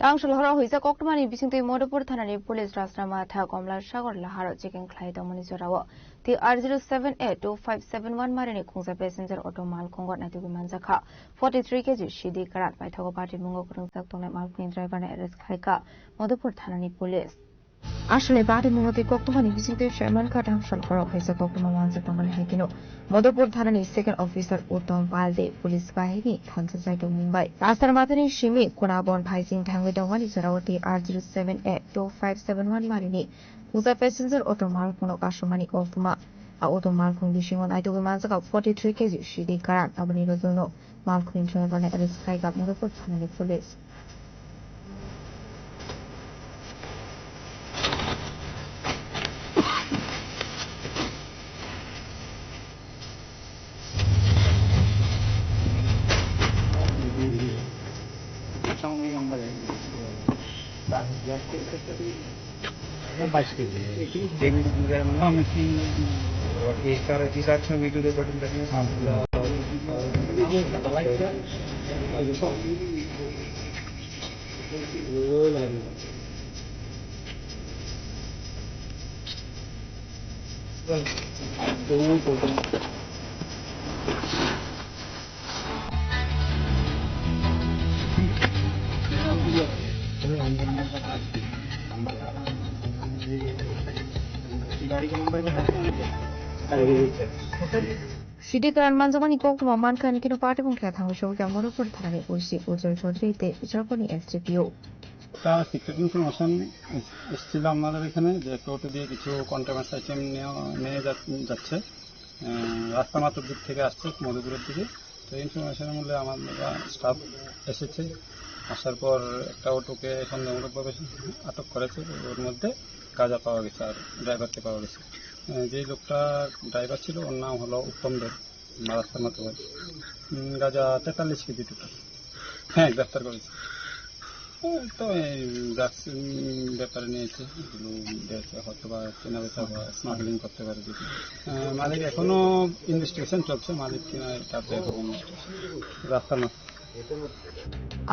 Tangshul horo huijak koktwmani bisingtwi Madhupur thanani police Rajna Matha Komla Sagar laharo checking khlai tongmani jorao T R zero seven A two five seven one marini khungsa passenger auto malkhungo naitugwi manjakha forty three K G sidi kwran paithago patimungo kwrwngjak tongnai malkhungni driver no arrest khlaikha Madhupur thanani police. Aswlai bari mungwi koktwmani bisingtwi saimankha tangshul horo kaisa koktwma manjak tongmani hai kheno Madhupur thanani second officer Uttam Palde police bahini thansa jai tongmung bai Rajna Mathani simi Kunabon phaising thangwi tongmani jorao T R zero seven A two five seven one marini khungsa passenger auto malkhungno kasumani koktwma. A auto malkhung bisingo naitugwi manjakha forty three K G sidi kwran, aboni rwjwngno malkhungni driver no arrest khlaikha Madhupur thanani police. Sidi kwran manjakmani koktwma mankha, hinkhe no party bongkha thangwi sokya Madhupur thanani O C Ujjwal Chaudhary tei Ujjalpurni S D P O. একটা secret information এসেছিল আমাদের এখানে যে একটা অটো দিয়ে কিছু contraband item নেওয়া, নিয়ে যা-, যাচ্ছে। আহ, রাস্তা মাতুর দিক থেকে আসছে মধুপুরের দিকে। তো ইনফরমেশনের মূল্যে আমার স্টাফ এসেছে, আসার পর একটা অটোকে সন্দেহমূলকভাবে আটক করেছে। ওর মধ্যে গাঁজা পাওয়া গেছে আর ড্রাইভারকে পাওয়া গেছে। আহ, যে লোকটা ড্রাইভার ছিল, ওর নাম হলো উত্তম দেব, রাস্তার মাতুর। উম, গাঁজা তেতাল্লিশ কেজি টোটাল। হ্যাঁ, গ্রেফতার করেছে। এই তো এই ড্রাগস, উম, ব্যাপারে নিয়েছে, এগুলো বেচা হয়তো বা কেনা বেচা বা স্মাগলিং করতে পারে যদি। আহ, মালিক এখনো ইনভেস্টিগেশন চলছে, মালিক কিনা এটা তো এখনো রাস্তার মাঝে।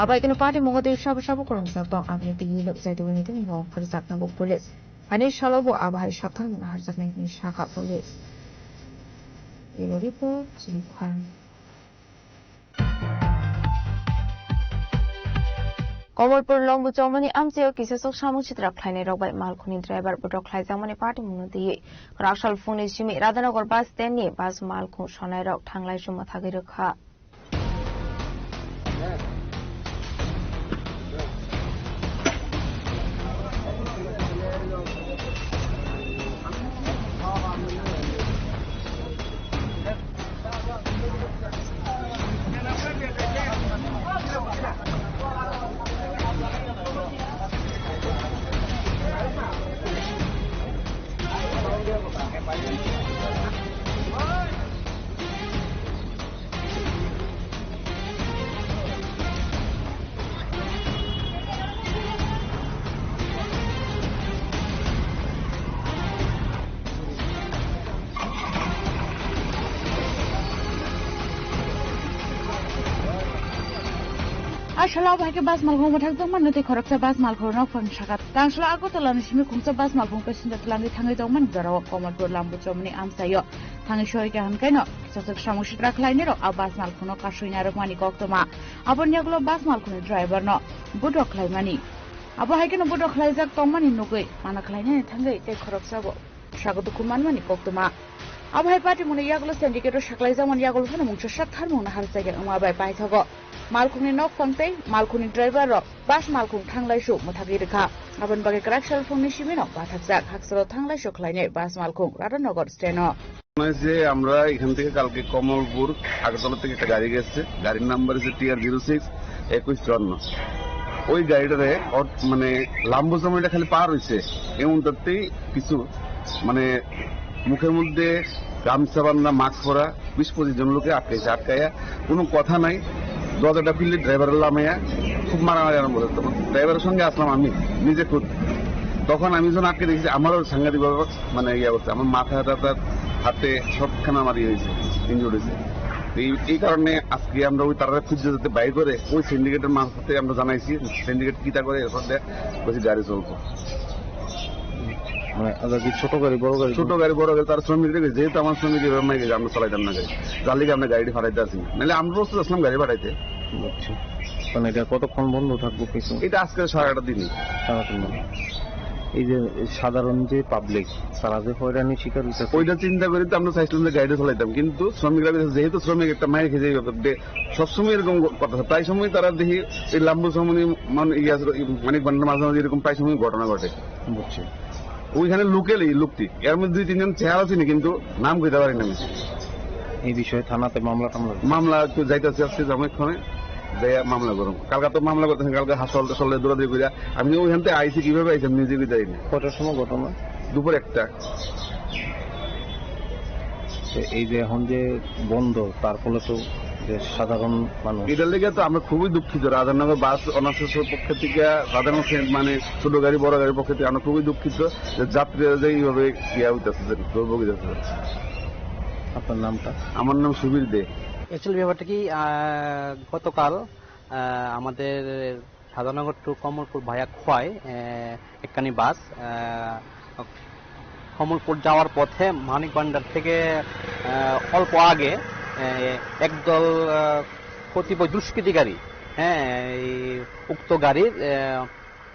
Abai keno party mungo tei sabo sabo kwrwngjak tong, aboni twi lobjai tongwi tini bo phwrwngjakna bo police. Ani salo bo abo hai saktharmung naharjaknai hwnwi sakha police. Bureau report, Chini Khorang. Komolpur Longbuchomani amchaio kisasok samung sitra khlainairok bai malkhungni driver bodok khlaijakmani patimungno twiwi kwrak sal phungni simi Radhanagar bus stand ni bus malkhung sonairok thanglai chuma thagwi rwkha. A salo abo hai khe bus malkhung mwthakjakmani tei khoroksa bus malkhung nok phang saka. Tangshla Agartala ni simi khungsa bus malkhung passenger twlangwi thangwi tongmani jorao Komolpur Longbuchomani amchaio thangwi soika hwnkaino kisasok samung sitra khlainairok a bus malkhungno kasui narwkmani koktwma. Aboni yagulo bus malkhungni driver no bodok khlaimani. Abo hai kheno bodok khlaijak tongmani nugwi mana khlainani thangwi tei khoroksabo saka dukhu manmani koktwma. Abo hai patimungni yagulo syndicate-o saklaijakmani yagulo phano mungsa sak tharmungno harsaikhe wngma bai paithago. Malkhungni nokphang tei malkhungni driver-rok bus malkhung thanglaisu mwthagwi rwkha. Aboni bagwi kwrak salphangni simino bathakjak haksalo thanglaisu khlainai bus malkhung Radhanagar stand-o. মানে যে আমরা এখান থেকে কালকে কমলপুর আগরতলা থেকে একটা গাড়ি গেছে, গাড়ির নাম্বার হচ্ছে টি আর জিরো সিক্স একুশ চুয়ান্ন। ওই গাড়িটারে অট-, মানে লাম্বু সময়টা খালি পার হইছে, এমনটাতেই কিছু মানে মুখের মধ্যে গামছা বান্ধা, মাস্ক পরা বিশ পঁচিশ জন লোকে আটকাইছে। আটকাইয়া কোনো কথা নাই, দরজাটা খুললে ড্রাইভারের লামাইয়া খুব মারামারি আরম্ভ হতো। ড্রাইভারের সঙ্গে আসলাম আমি নিজে খুদ। তখন আমি যখন আটকে দেখেছি, আমারও সাংঘাতিকভাবে মানে ইয়ে করছে, আমার মাথা টাথা, হাতে সবখানে আমার ইয়ে হয়েছে, ইনজুর্ড হয়েছে। এই, এই কারণে আজকে আমরা ওই তারা খুঁজতে যাতে বাই করে ওই সিন্ডিকেটের মারফতে আমরা জানাইছি, সিন্ডিকেট কিতা করে এরপর দেখ বলছি গাড়ি চলবো। মানে, আলাদা কি ছোট গাড়ি, বড় গাড়ি? ছোট গাড়ি, বড় গাড়ি, তার শ্রমিকরা গেছে, যেহেতু আমার শ্রমিক এভাবে মারা গেছে, আমরা চালাইতাম না গাড়ি, যার লিগে আমরা গাড়িটি ফাটাইতে আসি না, নাহলে আমরা প্রস্তুত আসলাম গাড়ি ফাটাইতে। বুঝছি। মানে, এটা কতক্ষণ বন্ধ থাকবো কিছু? এটা আজকে সারাটা দিনই। সারাদিন বন্ধ। এই যে সাধারণ যে পাবলিক, তারা যে হয়রানির শিকার হইতেছে। ওইটা চিন্তা করে তো আমরা চাইছিলাম যে গাড়িটা চালাইতাম, কিন্তু শ্রমিকরা গেছে, যেহেতু শ্রমিক একটা মায়ের খেয়ে যাবে, সবসময় এরকম ঘ-, কথা, প্রায় সময় তারা দেখি এই লাম্বু সময় মানে ইয়ে আছে, এই মানিক ভান্ডার মাঝে মাঝে এরকম প্রায় সময় ঘটনা ঘটে। বুঝছি। ওইখানে লোকালই লোকটি, এর মধ্যে দুই তিনজন চেহারা চিনি, কিন্তু নাম কইতে পারি না আমি। এই বিষয়ে থানাতে মামলা টামলা? মামলা একটু যাইতেছে আজকে জামাই খানে, যাইয়া মামলা করুন। কালকে তো মামলা করতেছেন, কালকে হাসপাতাল টাসপাতালে দৌড়াদৌড়ি করিয়া আমি ওইখান থেকে আইসি, কিভাবে আইসি আমি নিজে কইতে পারি না। কটার সময় ঘটনা? দুপুর একটা। তো এই যে এখন যে বন্ধ, তার ফলে তো যে সাধারণ মানুষ এটার লেগে তো আমরা খুবই দুঃখিত। রাধানগর বাস অনার্সের পক্ষ থেকে, রাধানগর সে-, মানে ছোট গাড়ি বড় গাড়ির পক্ষ থেকে আমরা খুবই দুঃখিত যে যাত্রীরা যে এইভাবে ইয়া হইতেছে, যে দুর্ভোগ হইতেছে। আপনার নামটা? আমার নাম সুবীর দে। অ্যাকচুয়ালি ব্যাপারটা কি, আহ, গতকাল, আহ, আমাদের সাধারণগর টু কমলপুর ভায়া খোয়াই, আহ, একখানি বাস, আহ, কমলপুর যাওয়ার পথে মানিক ভান্ডার থেকে, আহ, অল্প আগে, আহ, একদল, আহ, কতিপয় দুষ্কৃতিকারী, হ্যাঁ, এই উক্ত গাড়ির, আহ,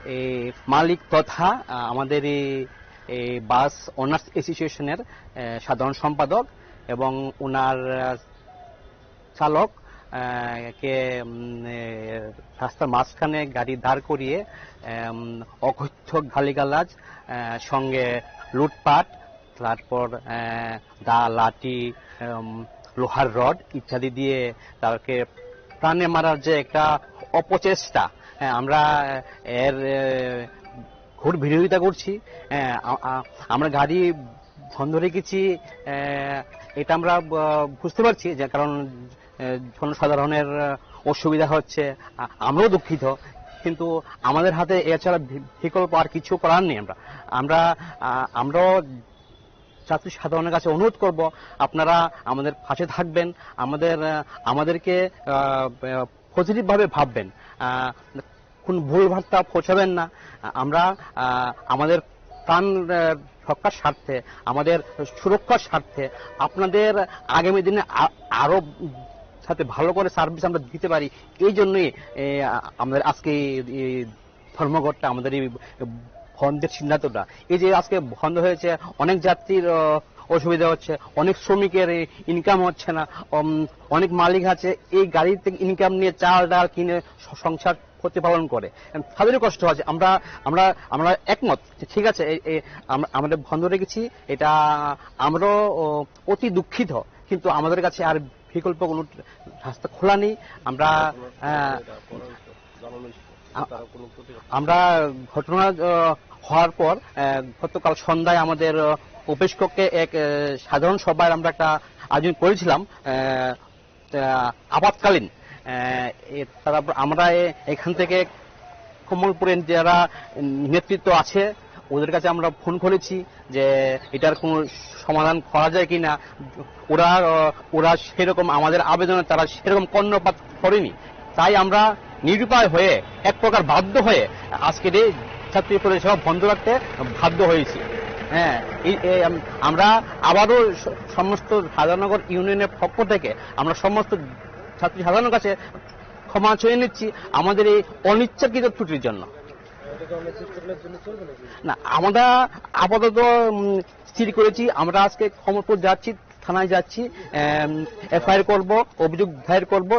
এই মালিক তথা, আহ, আমাদের এই, এই বাস ওনার্স অ্যাসোসিয়েশনের, আহ, সাধারণ সম্পাদক এবং ওনার, আহ, চালক, আহ, কে, উম, এ, রাস্তার মাঝখানে গাড়ি দাঁড় করিয়ে, উম, অকথ্য গালিগালাজ, আহ, সঙ্গে লুটপাট, তারপর, আহ, দা, লাঠি, উম, লোহার রড ইত্যাদি দিয়ে তাকে প্রাণে মারার যে একটা অপচেষ্টা, হ্যাঁ, আমরা এর, এ, ঘোর বিরোধিতা করছি। আহ, আ-, আ-, আমরা গাড়ি বন্ধ রেখেছি, আহ, এটা আমরা, আহ, বুঝতে পারছি যে কারণ, আহ, জনসাধারণের, আহ, অসুবিধা হচ্ছে, আ-, আমরাও দুঃখিত, কিন্তু আমাদের হাতে এছাড়া বি-, বিকল্প আর কিছু করার নেই। আমরা, আমরা, আহ, আমরাও ছাত্র সাধারণের কাছে অনুরোধ করব, আপনারা আমাদের পাশে থাকবেন, আমাদের, আহ, আমাদেরকে, আহ, আহ, পজিটিভ ভাবে ভাববেন। আহ, কোন ভুল বার্তা পৌঁছাবেন না। আ-, আমরা, আহ, আমাদের প্রাণ, আহ, রক্ষার স্বার্থে, আমাদের সুরক্ষার স্বার্থে, আপনাদের আগামী দিনে আ-, আরো যাতে ভালো করে সার্ভিস আমরা দিতে পারি, এই জন্যই, এ, আ-, আমাদের আজকে এই, এই ধর্মঘটটা, আমাদের এই বন্ধের সিদ্ধান্তটা। এই যে আজকে বন্ধ হয়েছে, অনেক যাত্রীর, আহ, অসুবিধা হচ্ছে, অনেক শ্রমিকের এই ইনকাম হচ্ছে না, উম, অনেক মালিক আছে এই গাড়ি থেকে ইনকাম নিয়ে চাল ডাল কিনে স-, সংসার প্রতিপালন করে। উম, তাদেরও কষ্ট আছে। আমরা, আমরা, আমরা একমত যে ঠিক আছে, এই, এই আম-, আমরা বন্ধ রেখেছি, এটা আমরাও, ও, অতি দুঃখিত, কিন্তু আমাদের কাছে আর বিকল্প কোনো রাস্তা খোলা নেই। আমরা, আহ, আ-, আমরা ঘটনা, আহ, হওয়ার পর, আহ, গতকাল সন্ধ্যায় আমাদের, আহ, অফিস কক্ষে এক, আহ, সাধারণ সভার আমরা একটা আয়োজন করেছিলাম, আহ, আহ, আপাতকালীন। আহ, এ, তারপর আমরা এ-, এখান থেকে কমলপুরের যারা নেতৃত্ব আছে, ওদের কাছে আমরা ফোন করেছি যে এটার কোনো সমাধান করা যায় কিনা। ওরা, আহ, ওরা সেরকম আমাদের আবেদনে তারা সেরকম কর্ণপাত করেনি। তাই আমরা নিরুপায় হয়ে, এক প্রকার বাধ্য হয়ে আজকের এই ছাত্রী পরিষেবা বন্ধ রাখতে বাধ্য হয়েছি। হ্যাঁ, এই, এই, আম-, আমরা আবারও স-, সমস্ত সাধারণনগর ইউনিয়নের পক্ষ থেকে আমরা সমস্ত ছাত্রী সাধারণের কাছে ক্ষমা চেয়ে নিচ্ছি আমাদের এই অনিচ্ছাকৃত ত্রুটির জন্য। না, আমরা আপাতত উম, স্থির করেছি, আমরা আজকে কমলপুর যাচ্ছি, থানায় যাচ্ছি, এফআইআর করব, অভিযোগ দায়ের করব।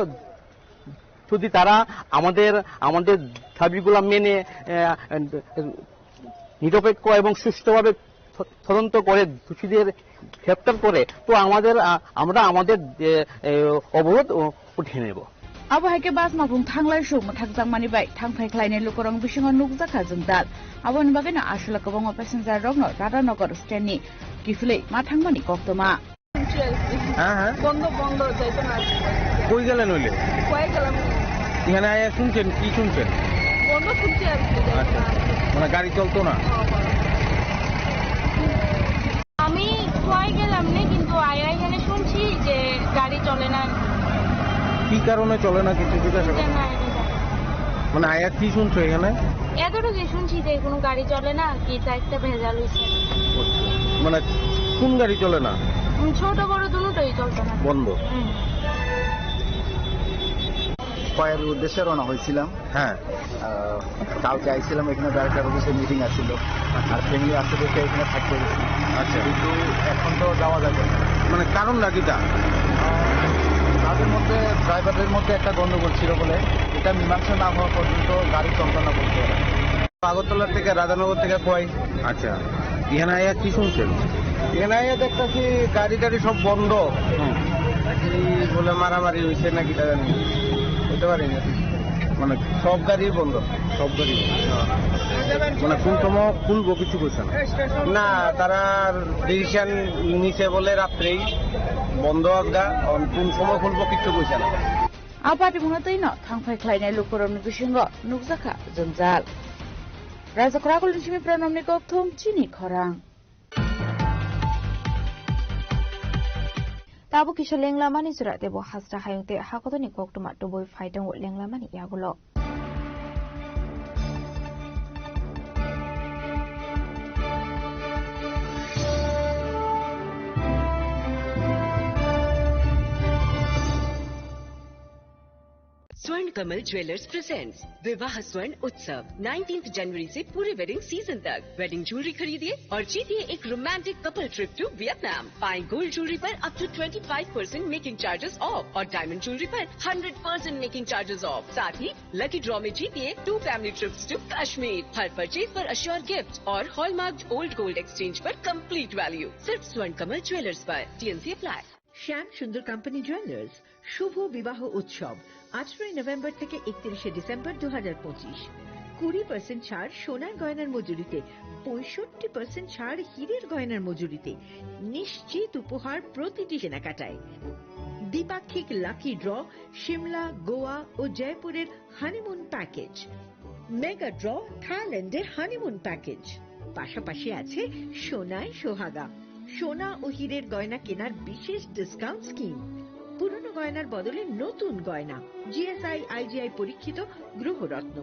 যদি তারা আমাদের আমাদের দাবিগুলো মেনে আহ, নিরপেক্ষ এবং সুষ্ঠুভাবে ত-, তদন্ত করে দোষীদের গ্রেপ্তার করে, তো আমাদের আহ, আমরা আমাদের যে, এ, অবরোধ উ-, উঠিয়ে নেব। Abo hai khe bus mabung thanglai suk mwthakjakmani bai thangphai khlainai lukurok bisingo nukjakha jwngdal. Aboni bagwino aswk kwbangma passenger rokno Radhanagar stand ni kiphilwi ma thangmani koktwma. শুনছি আর কি। হ্যাঁ, হ্যাঁ। বন্ধ, বন্ধ, যাইতো না আর কি। কই গেলেন হইলে? কয়ে গেলাম। এখানে আয়া শুনছেন, কি শুনছেন? বন্ধ শুনছি আর কি, যাইতো আচ্ছা। না আর কি। মানে গাড়ি চলতো না? হ্যাঁ, হ্যাঁ। আমি কয়ে গেলাম না, কিন্তু আয়া এখানে শুনছি যে গাড়ি চলে না আর কি। কি কারণে চলে না কিছু জিজ্ঞাসা এটা করুন। না, এটা না। মানে আয়া কি শুনছো এখানে? এতটুকু শুনছি যে কোনো গাড়ি চলে না আর কি, এটা একটা ভেজাল হয়েছে। মানে কোন গাড়ি চলে না? উম, ছোট বড় দুটোই চলতো না। বন্ধ। হুম। কয়ের উদ্দেশ্যে রওনা হয়েছিলাম। হ্যাঁ। আহ, কালকে আইছিলাম এখানে, ডাইরেক্টর অফিসে মিটিং আছিল, আর ফ্যামিলি আসতে দেখে এখানে থাকতে হয়েছে। আচ্ছা। কিন্তু এখন তো যাওয়া যাবে না। মানে কারণটা কিটা? আহ, তাদের মধ্যে, ড্রাইভারদের মধ্যে একটা গন্ডগোল ছিল বলে, এটা মীমাংসা না হওয়া পর্যন্ত গাড়ি চলবে না বলতে পারে। আগরতলা থেকে, রাধানগর থেকে কয়। আচ্ছা, এখানে আইয়া কি শুনছেন? এখানে আইয়া দেখতেছি গাড়ি টাড়ি সব বন্ধ। হুম। কি বলে মারামারি হয়েছে নাকি তা জানি না। হতে পারে না। মানে সব গাড়ি বন্ধ। সব গাড়ি বন্ধ। মানে কোন সময় খুলবো কিছু কইছে না? না, তারা ডিসিশন নিছে বলে রাত্রেই বন্ধ আজগা, এখন কোন সময় খুলবো কিচ্ছু কইছে না। A patimungno twi no thangphai khlainai lukurokni bisingo nukjakha jwngjal. Rajakra Akulni simi Pranamni kokthum chini khorang. Tabuk kisa lenglamani jora tebo hasra hayung tei hakotorni koktwma tubui phai tongo lenglamani yagulo. स्वर्ण Kamal jewellers presents विवाह स्वर्ण उत्सव। नाइनटीन्थ जनवरी से पूरे wedding season तक wedding jewellery खरीदिए और जीतिए एक romantic couple trip to Vietnam. पाएं गोल्ड ज्वेलरी पर up to twenty five percent making charges off और डायमंड ज्वेलरी पर hundred percent making charges off. साथ ही लकी ड्रॉ में जीतिए two family trips to Kashmir. हर परचेज पर अश्योर गिफ्ट और हॉलमार्क ओल्ड गोल्ड एक्सचेंज पर कंप्लीट वैल्यू। सिर्फ स्वर्ण कमल ज्वेलर्स पर। TNC apply. শ্যাম সুন্দর কোম্পানি জুয়েলার্স শুভ বিবাহ উৎসব, আঠারোই নভেম্বর থেকে একত্রিশে ডিসেম্বর দু হাজার পঁচিশ। কুড়ি পার্সেন্ট ছাড় সোনার গয়নার মজুরিতে, পঁয়ষট্টি পার্সেন্ট ছাড় হীরের গয়নার মজুরিতে, নিশ্চিত উপহার প্রতিটি কেনাকাটায়। দ্বিপাক্ষিক লাকি ড্র, সিমলা, গোয়া ও জয়পুরের হানিমুন প্যাকেজ। মেগা ড্র, থাইল্যান্ডের হানিমুন প্যাকেজ। পাশাপাশি আছে সোনায় সোহাগা, সোনা ও হীরের গয়না কেনার বিশেষ ডিসকাউন্ট স্কিম। পুরনো গয়নার বদলে নতুন গয়না, জিএসআই, আইজিআই পরীক্ষিত গ্রহরত্ন,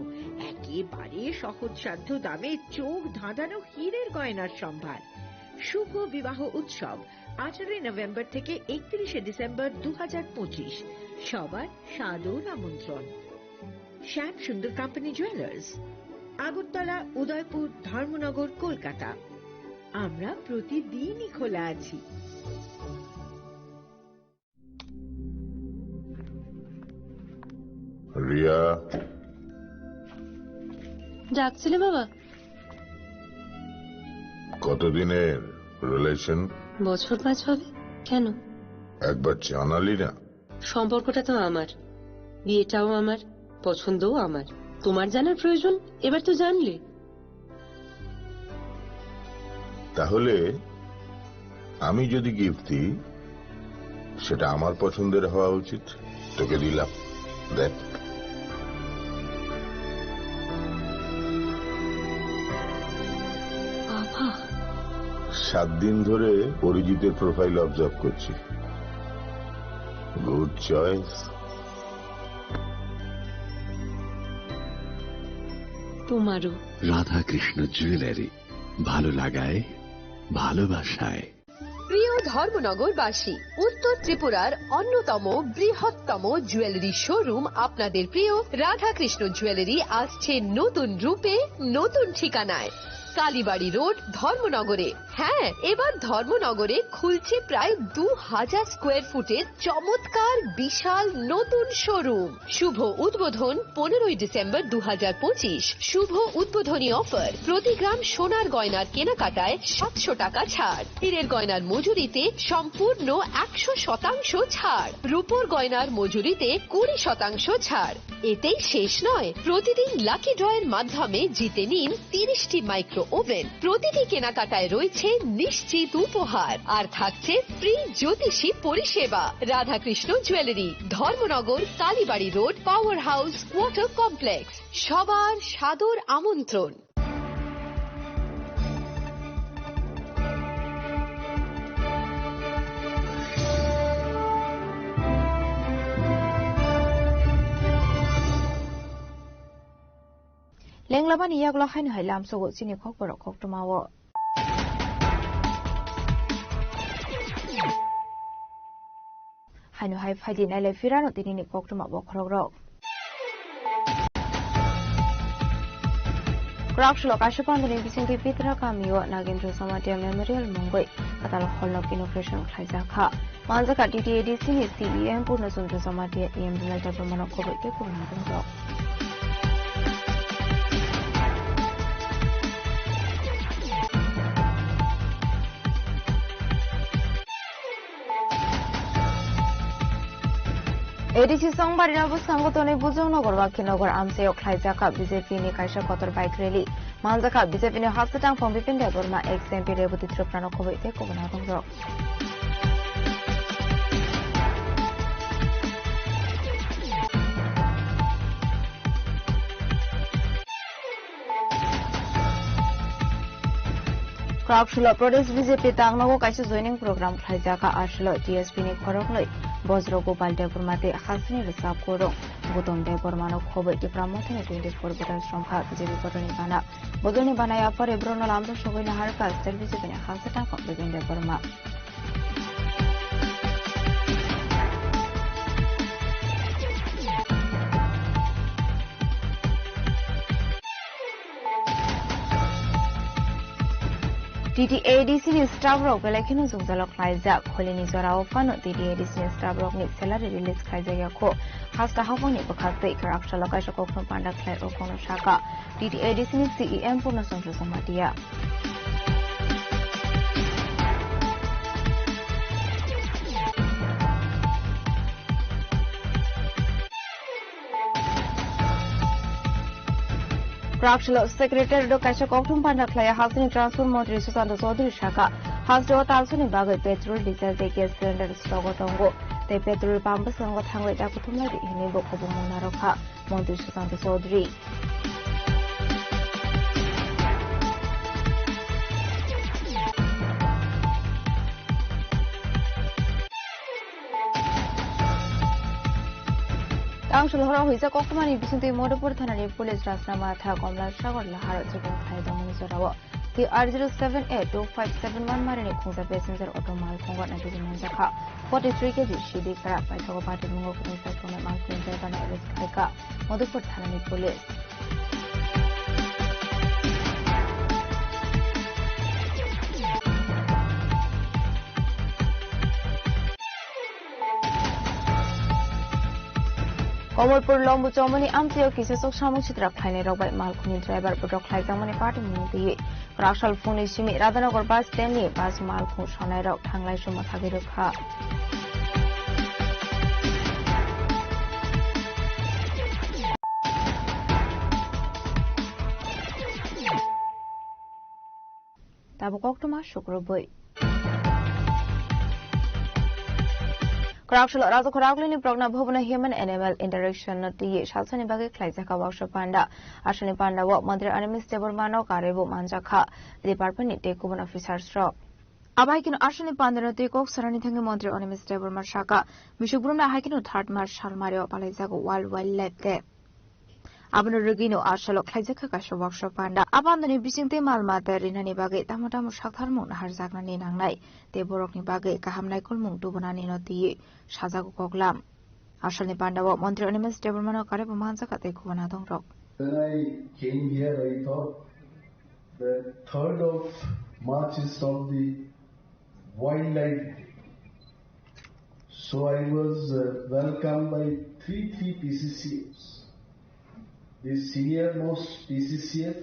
একেবারে সহজসাধ্য দামে চোখ ধাঁধানো হীরের গয়নার সম্ভার। শুভ বিবাহ উৎসব, আঠারোই নভেম্বর থেকে একত্রিশে ডিসেম্বর দু হাজার পঁচিশ। সবার সাদর আমন্ত্রণ। শ্যাম সুন্দর কোম্পানি জুয়েলার্স, আগরতলা, উদয়পুর, ধর্মনগর, কলকাতা। আমরা প্রতিদিনই খোলা আছি। রিয়া। ডাকছিলে বাবা? কতদিনের রিলেশন? বছর পাঁচ হবে। কেন? একবার জানালি না। সম্পর্কটা তো আমার, বিয়েটাও আমার, পছন্দও আমার। তোমার জানার প্রয়োজন, এবার তো জানলে। তাহলে আমি যদি গিফট দিই, সেটা আমার পছন্দের হওয়া উচিত। তোকে দিলাম, দেখ। বাবা। সাত দিন ধরে অরিজিতের প্রোফাইল অবজার্ভ করছি। Good choice. তোমারও। রাধাকৃষ্ণ জুয়েলারি, ভালো লাগায়, ভালোবাসায়। প্রিয় ধর্মনগরবাসী, উত্তর ত্রিপুরার অন্যতম বৃহত্তম জুয়েলারি শোরুম আপনাদের প্রিয় রাধাকৃষ্ণ জুয়েলারি আসছে নতুন রূপে, নতুন ঠিকানায়। কালীবাড়ি রোড, ধর্মনগরে। হ্যাঁ, এবার ধর্মনগরে খুলছে প্রায় দু হাজার স্কোয়ার ফুটের চমৎকার বিশাল নতুন শোরুম। শুভ উদ্বোধন পনেরোই ডিসেম্বর দু হাজার পঁচিশ। শুভ উদ্বোধনী অফার, প্রতি গ্রাম সোনার গয়নার কেনাকাটায় সাতশো টাকা ছাড়, হীরের গয়নার মজুরিতে সম্পূর্ণ একশো শতাংশ ছাড়, রূপোর গয়নার মজুরিতে কুড়ি শতাংশ ছাড়। এতেই শেষ নয়, প্রতিদিন লাকি ড্রয়ের মাধ্যমে জিতে নিন তিরিশটি মাইক্রো ওভেন। প্রতিটি কেনাকাটায় রয়েছে নিশ্চিত উপহার, আর থাকছে ফ্রি জ্যোতিষী পরিষেবা। Radhakrishna jewellery, Dharmanagar, Kalibari road, power house quarter complex. সবার সাদর আমন্ত্রণ। Lenglamani yagulo haino hai lamsogo chini kokborok koktwmao. Haino hai phaidi nailai phirano tinini koktwma bokhorokrok. Kwraksalo kaisa pandani bisingtwi Pitra kamio Nagendra Jamatia Memorial mungwi kwtal hall nok inauguration khlaijakha. Manjakha T T A D C ni C E M Purna Chandra Jamatia, E M Binay Debbarmano khoboi tei kubun hwnjak. A D C Songbarino bwskango tonwi Bujongnogo Bakhinagar amchaio khlaijak B J P ni kaisa kotor bike rally. Manjakha B J P ni haste tangphung Bipin Debbarma, ex M P Rebati Tripura no khoboi tei kubun hatongrok. Kwraksalo Pradesh B J P tangnago kaisa joining program khlaijak, aswkno T S P ni khoroknwi Bojro Gopal Debbarma tei hasteni rwchap kurung Gautam Debbarma no khoboi Tipra Mothani twenty four voters romkha B J P kotorni gana. Bodolni bana yaphar Ebrono lamjak sogwi naharkha state B J P ni haste tangphung Bipin Debbarma. T T A D C ni staff rok belai kheno jwngjalo khlaijak. Kholini jorao phano T T A D C ni staff rokni salary release khlaijak ya kho. Hasta haphangni bwkhaktwi kwraksalo kaisa kokthum panda khlai o kokno sakha T T A D C ni C E M Purna Chandra Jamatia. Kwraksalo secretary do kaisa kokthum panda khlai hasteni transport montri Sushanta Chaudhary sakha, hasteo talsoni bagwi petrol, diesel tei gas cylinder stogo tongo, tei petrol pump bwskango thangwi dakuthum lai di hwnwi bo kubun mung narwkha montri Sushanta Chaudhary. Tangsul horo huijak koktwmani bisingtwi Madhupur thanani police Rajna Matha Komla Sagar Laharo chikon khlai tongmani jorao T R zero seven A two five seven one marini khungsa passenger auto malkhungo nagiji manjakha forty three K G sidi kra paithago bati mungo kwrwngsa tongnai malkhung driver no arrest khlaikha Madhupur thanani police. Komolpur Lombu Chomoni amchaio kisa sok samung sitra khlainai rok bai malkhungni driver bodok khlaijakmani party mung twi Raksal phungni simi Radhanagar bus stand ni bus malkhung sonai rok thanglai sumo thagwi rwkha. Tabuk koktwma sukrubwi. Kwraksalo Raja Khoroknwini Pragna Bhavan o Human Animal Interaction no twiwi salsani bagwi khlaijak kha workshop panda. Aswkni panda o Mantri Animesh Debbarma no karwi bo manjak kha department ni tei kubun officers rok. Abo hai kheno aswkni panda no twi kok sarani thangwi Mantri Animesh Debbarma sakha, Misuk Brum no hai kheno third March salmari o palaijago World Wildlife Day. Abono rwgwino arsalo khlaijak kha kaisa workshop panda. Abandoni bisingtwi mal mata rinani bagwi tamo tamo saktharmung naharjaknani nangnai tei borokni bagwi kaham naikolmung tubunanino twiwi sajago koklam. Arsalni pandao Montri Animesh Debbarmano karebo manjak tei khubana dongrok. When I came here, I thought the third of March is called the Wildlife Day. So I was uh, welcomed by three three P C C As. The senior most P C C F,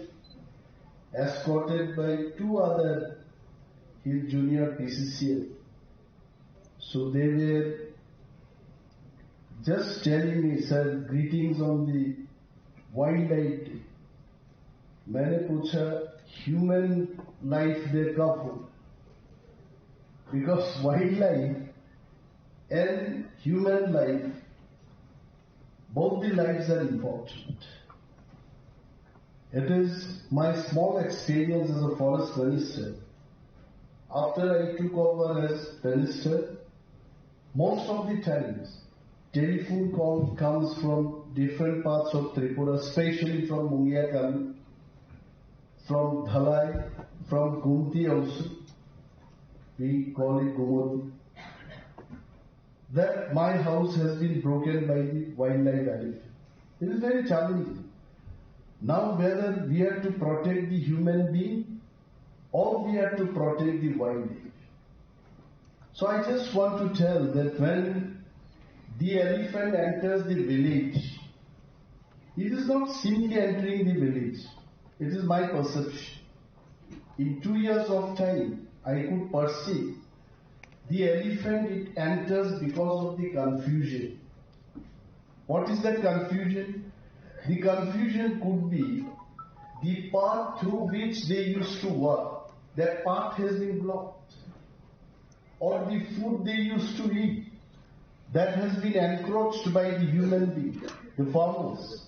escorted by two other his junior P C C F. So they were just telling me, "Sir, greetings on the Wildlife Day." मैंने पूछा, "Human life day कब हो?" Because wildlife and human life, both the lives are important. It is my small experience as a forest minister. After I took over as minister, most of the times, telephone call comes from different parts of Tripura, especially from Mungiakami, from Dhalai, from Gumti also. We call it Gumoti. That my house has been broken by the wildlife elephant. It is very challenging. Now, whether we have to protect the human being or we have to protect the wildlife. So I just want to tell that when the elephant enters the village, it is not simply entering the village. It is my perception. In two years of time, I could perceive the elephant, it enters because of the confusion. What is that confusion? The confusion could be the path through which they used to walk. That path has been blocked. Or the food they used to eat, that has been encroached by the human being, the farmers.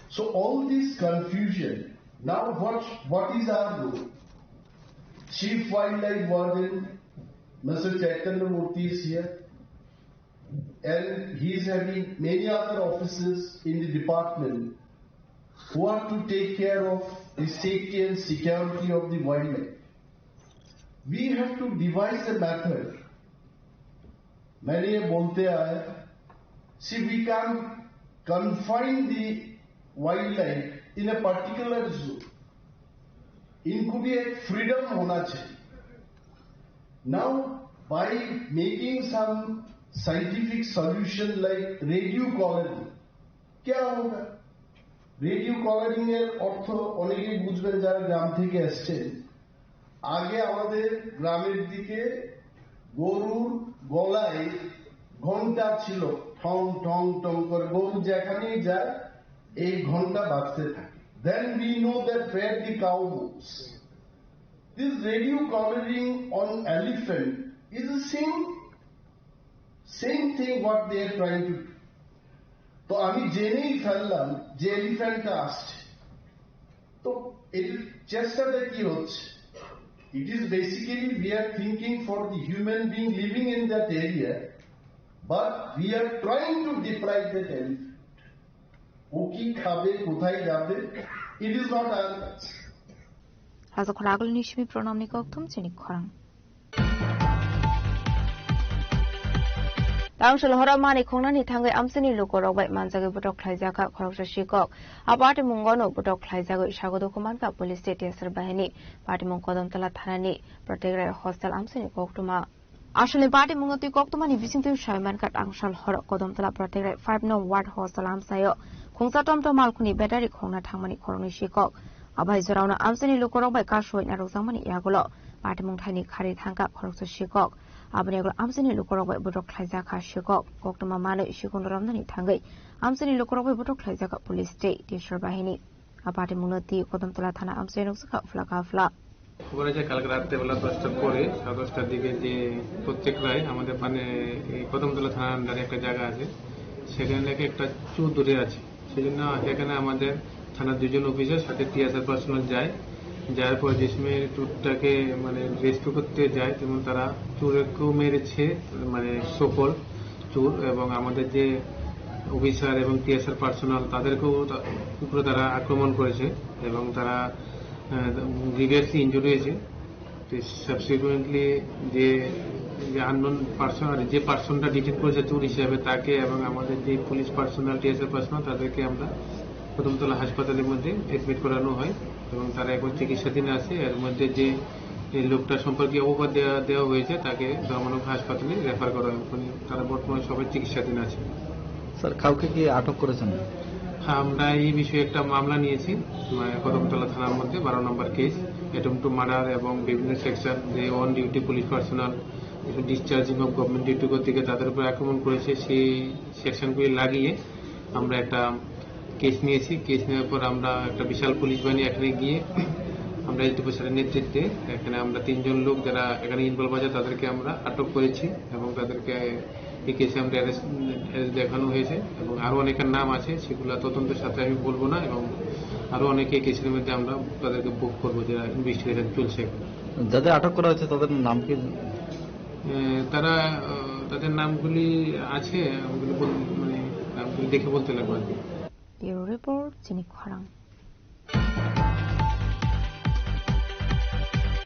So all this confusion, now what, what is our role? Chief Wildlife Warden, Mister Chaitanya Murthy is here, and he is having many other officers in the department who are to take care of the safety and security of the wildlife. We have to devise a method. मैंने ये बोलते आया, see, we can't confine the wildlife in a particular zoo. इनको भी एक freedom होना चाहिए. Now, by making some scientific solution like radio colony, क्या होगा? রেডিও কলারিং এর অর্থ অনেকেই বুঝবেন যারা গ্রাম থেকে এসছেন। আগে আমাদের গ্রামের দিকে গরুর গলায় ঘন্টা ছিল, ঠং ঠং ঠং করে গরু যেখানেই যায় এই ঘন্টা বাজতে থাকে। Then we know that where the cow moves. This radio collaring on elephant is the same, same thing what they are trying to do. তো আমি জেনেই ফেললাম যে এলিফ্যান্টটা আসছে। তো এর চেষ্টাটা কি হচ্ছে? It is basically we are thinking for the human being living in that area, but we are trying to deprive that elephant. ও কি খাবে, কোথায় যাবে, it is not our concern. Hajakhor agulni simi pranamni kokthum chini khorang. Tamsol horo mani khongnani thangwi amchini lukorok bai manjagwi botok khlaijakha khoroksa sikok. A patimungono botok khlaijagwi sago dukhu mankha police tei T S R bahini. Patimung Kodamtala thanani Pratik Rai hostel amchini koktuma. Aswlni patimungno twi koktwmani bisingtwi sai mankha tangsal horo Kodamtala Pratik Rai five no ward hostel amchaio khungsa tomtom malkhuni battery khongna thangmani khoroknwi sikok. Abai jorao no amchaini lukurok bai kasui narwkjakmani yagulo patimung thaini khari thangkha khoroksa sikok. Aboni yagulo amchaini lukurok bai botok khlaijakha sikok. Koktwma manwi sikung romnani thangwi amchaini lukurok bai botok khlaijakha police tei T S R bahini. A patimungno twi Kodamtala thana amchai nukjakha phla ka phla. খবর আছে কালকে রাত্রেবেলা দশটার পরে, সাড়ে দশটার দিকে যে প্রত্যেক রায় আমাদের মানে এই কদমতলা থানার আন্ডারে একটা জায়গা আছে, সেখানে নাকি একটা চোর ধরে আছে। সেই জন্য সেখানে আমাদের থানার দুজন অফিসার সাথে টিএসআর পার্সোনাল যায়। যাওয়ার পর যে সময় চোরটাকে মানে রেস্কিউ করতে যায়, তেমন তারা চোরকেও মেরেছে, মানে সকল চোর, এবং আমাদের যে অফিসার এবং টিএসআর পার্সোনাল, তাদেরকেও তা-, উপরে তারা আক্রমণ করেছে এবং তারা, আহ, গ্রিভিয়াসলি ইনজুর্ড হয়েছে। তো সাবসিকুয়েন্টলি যে, যে আননোন পার্সন, আর যে পার্সনটা ডিটেক্ট করেছে চোর হিসাবে, তাকে এবং আমাদের যে পুলিশ পার্সোনাল, টিএসআর পার্সোনাল, তাদেরকে আমরা কদমতলা হাসপাতালের মধ্যে অ্যাডমিট করানো হয় এবং তারা এখন চিকিৎসাধীন আছে। এর মধ্যে যে এই লোকটা সম্পর্কে অপবাদ দেওয়া, দেওয়া হয়েছে, তাকে ধর্মনগর হাসপাতালে রেফার করা হয়। ওখানে তারা বর্তমানে সবাই চিকিৎসাধীন আছে। স্যার, কাউকে কি আটক করেছেন? হ্যাঁ, আমরা এই বিষয়ে একটা মামলা নিয়েছি, আহ, কদমতলা থানার মধ্যে বারো নম্বর কেস, অ্যাটেম্প টু মার্ডার এবং বিভিন্ন সেকশন, যে on duty police personnel, discharging of government duty করতে গিয়ে তাদের উপর আক্রমণ করেছে, সেই সেকশনগুলি লাগিয়ে আমরা একটা কেস নিয়েছি। কেস নেওয়ার পর আমরা একটা বিশাল পুলিশ বাহিনী এখানে গিয়ে আমরা এসডিপিও স্যারের নেতৃত্বে এখানে আমরা তিনজন লোক যারা এখানে ইনভলভ আছে তাদেরকে আমরা আটক করেছি এবং তাদেরকে এই কেসে আমরা অ্যারেস্ট, অ্যারেস্ট দেখানো হয়েছে এবং আরও অনেকের নাম আছে, সেগুলো তদন্তের সাথে আমি বলবো না এবং আরও অনেকে এই কেসের মধ্যে আমরা তাদেরকে বুক করবো, যারা ইনভেস্টিগেশন চলছে এখন। যাদের আটক করা হয়েছে তাদের নাম কি? এ, তারা, আহ, তাদের নামগুলি আছে, ওগুলি বল-, মানে, নামগুলি দেখে বলতে লাগবে আর কি। Bureau report, Chini Khorang.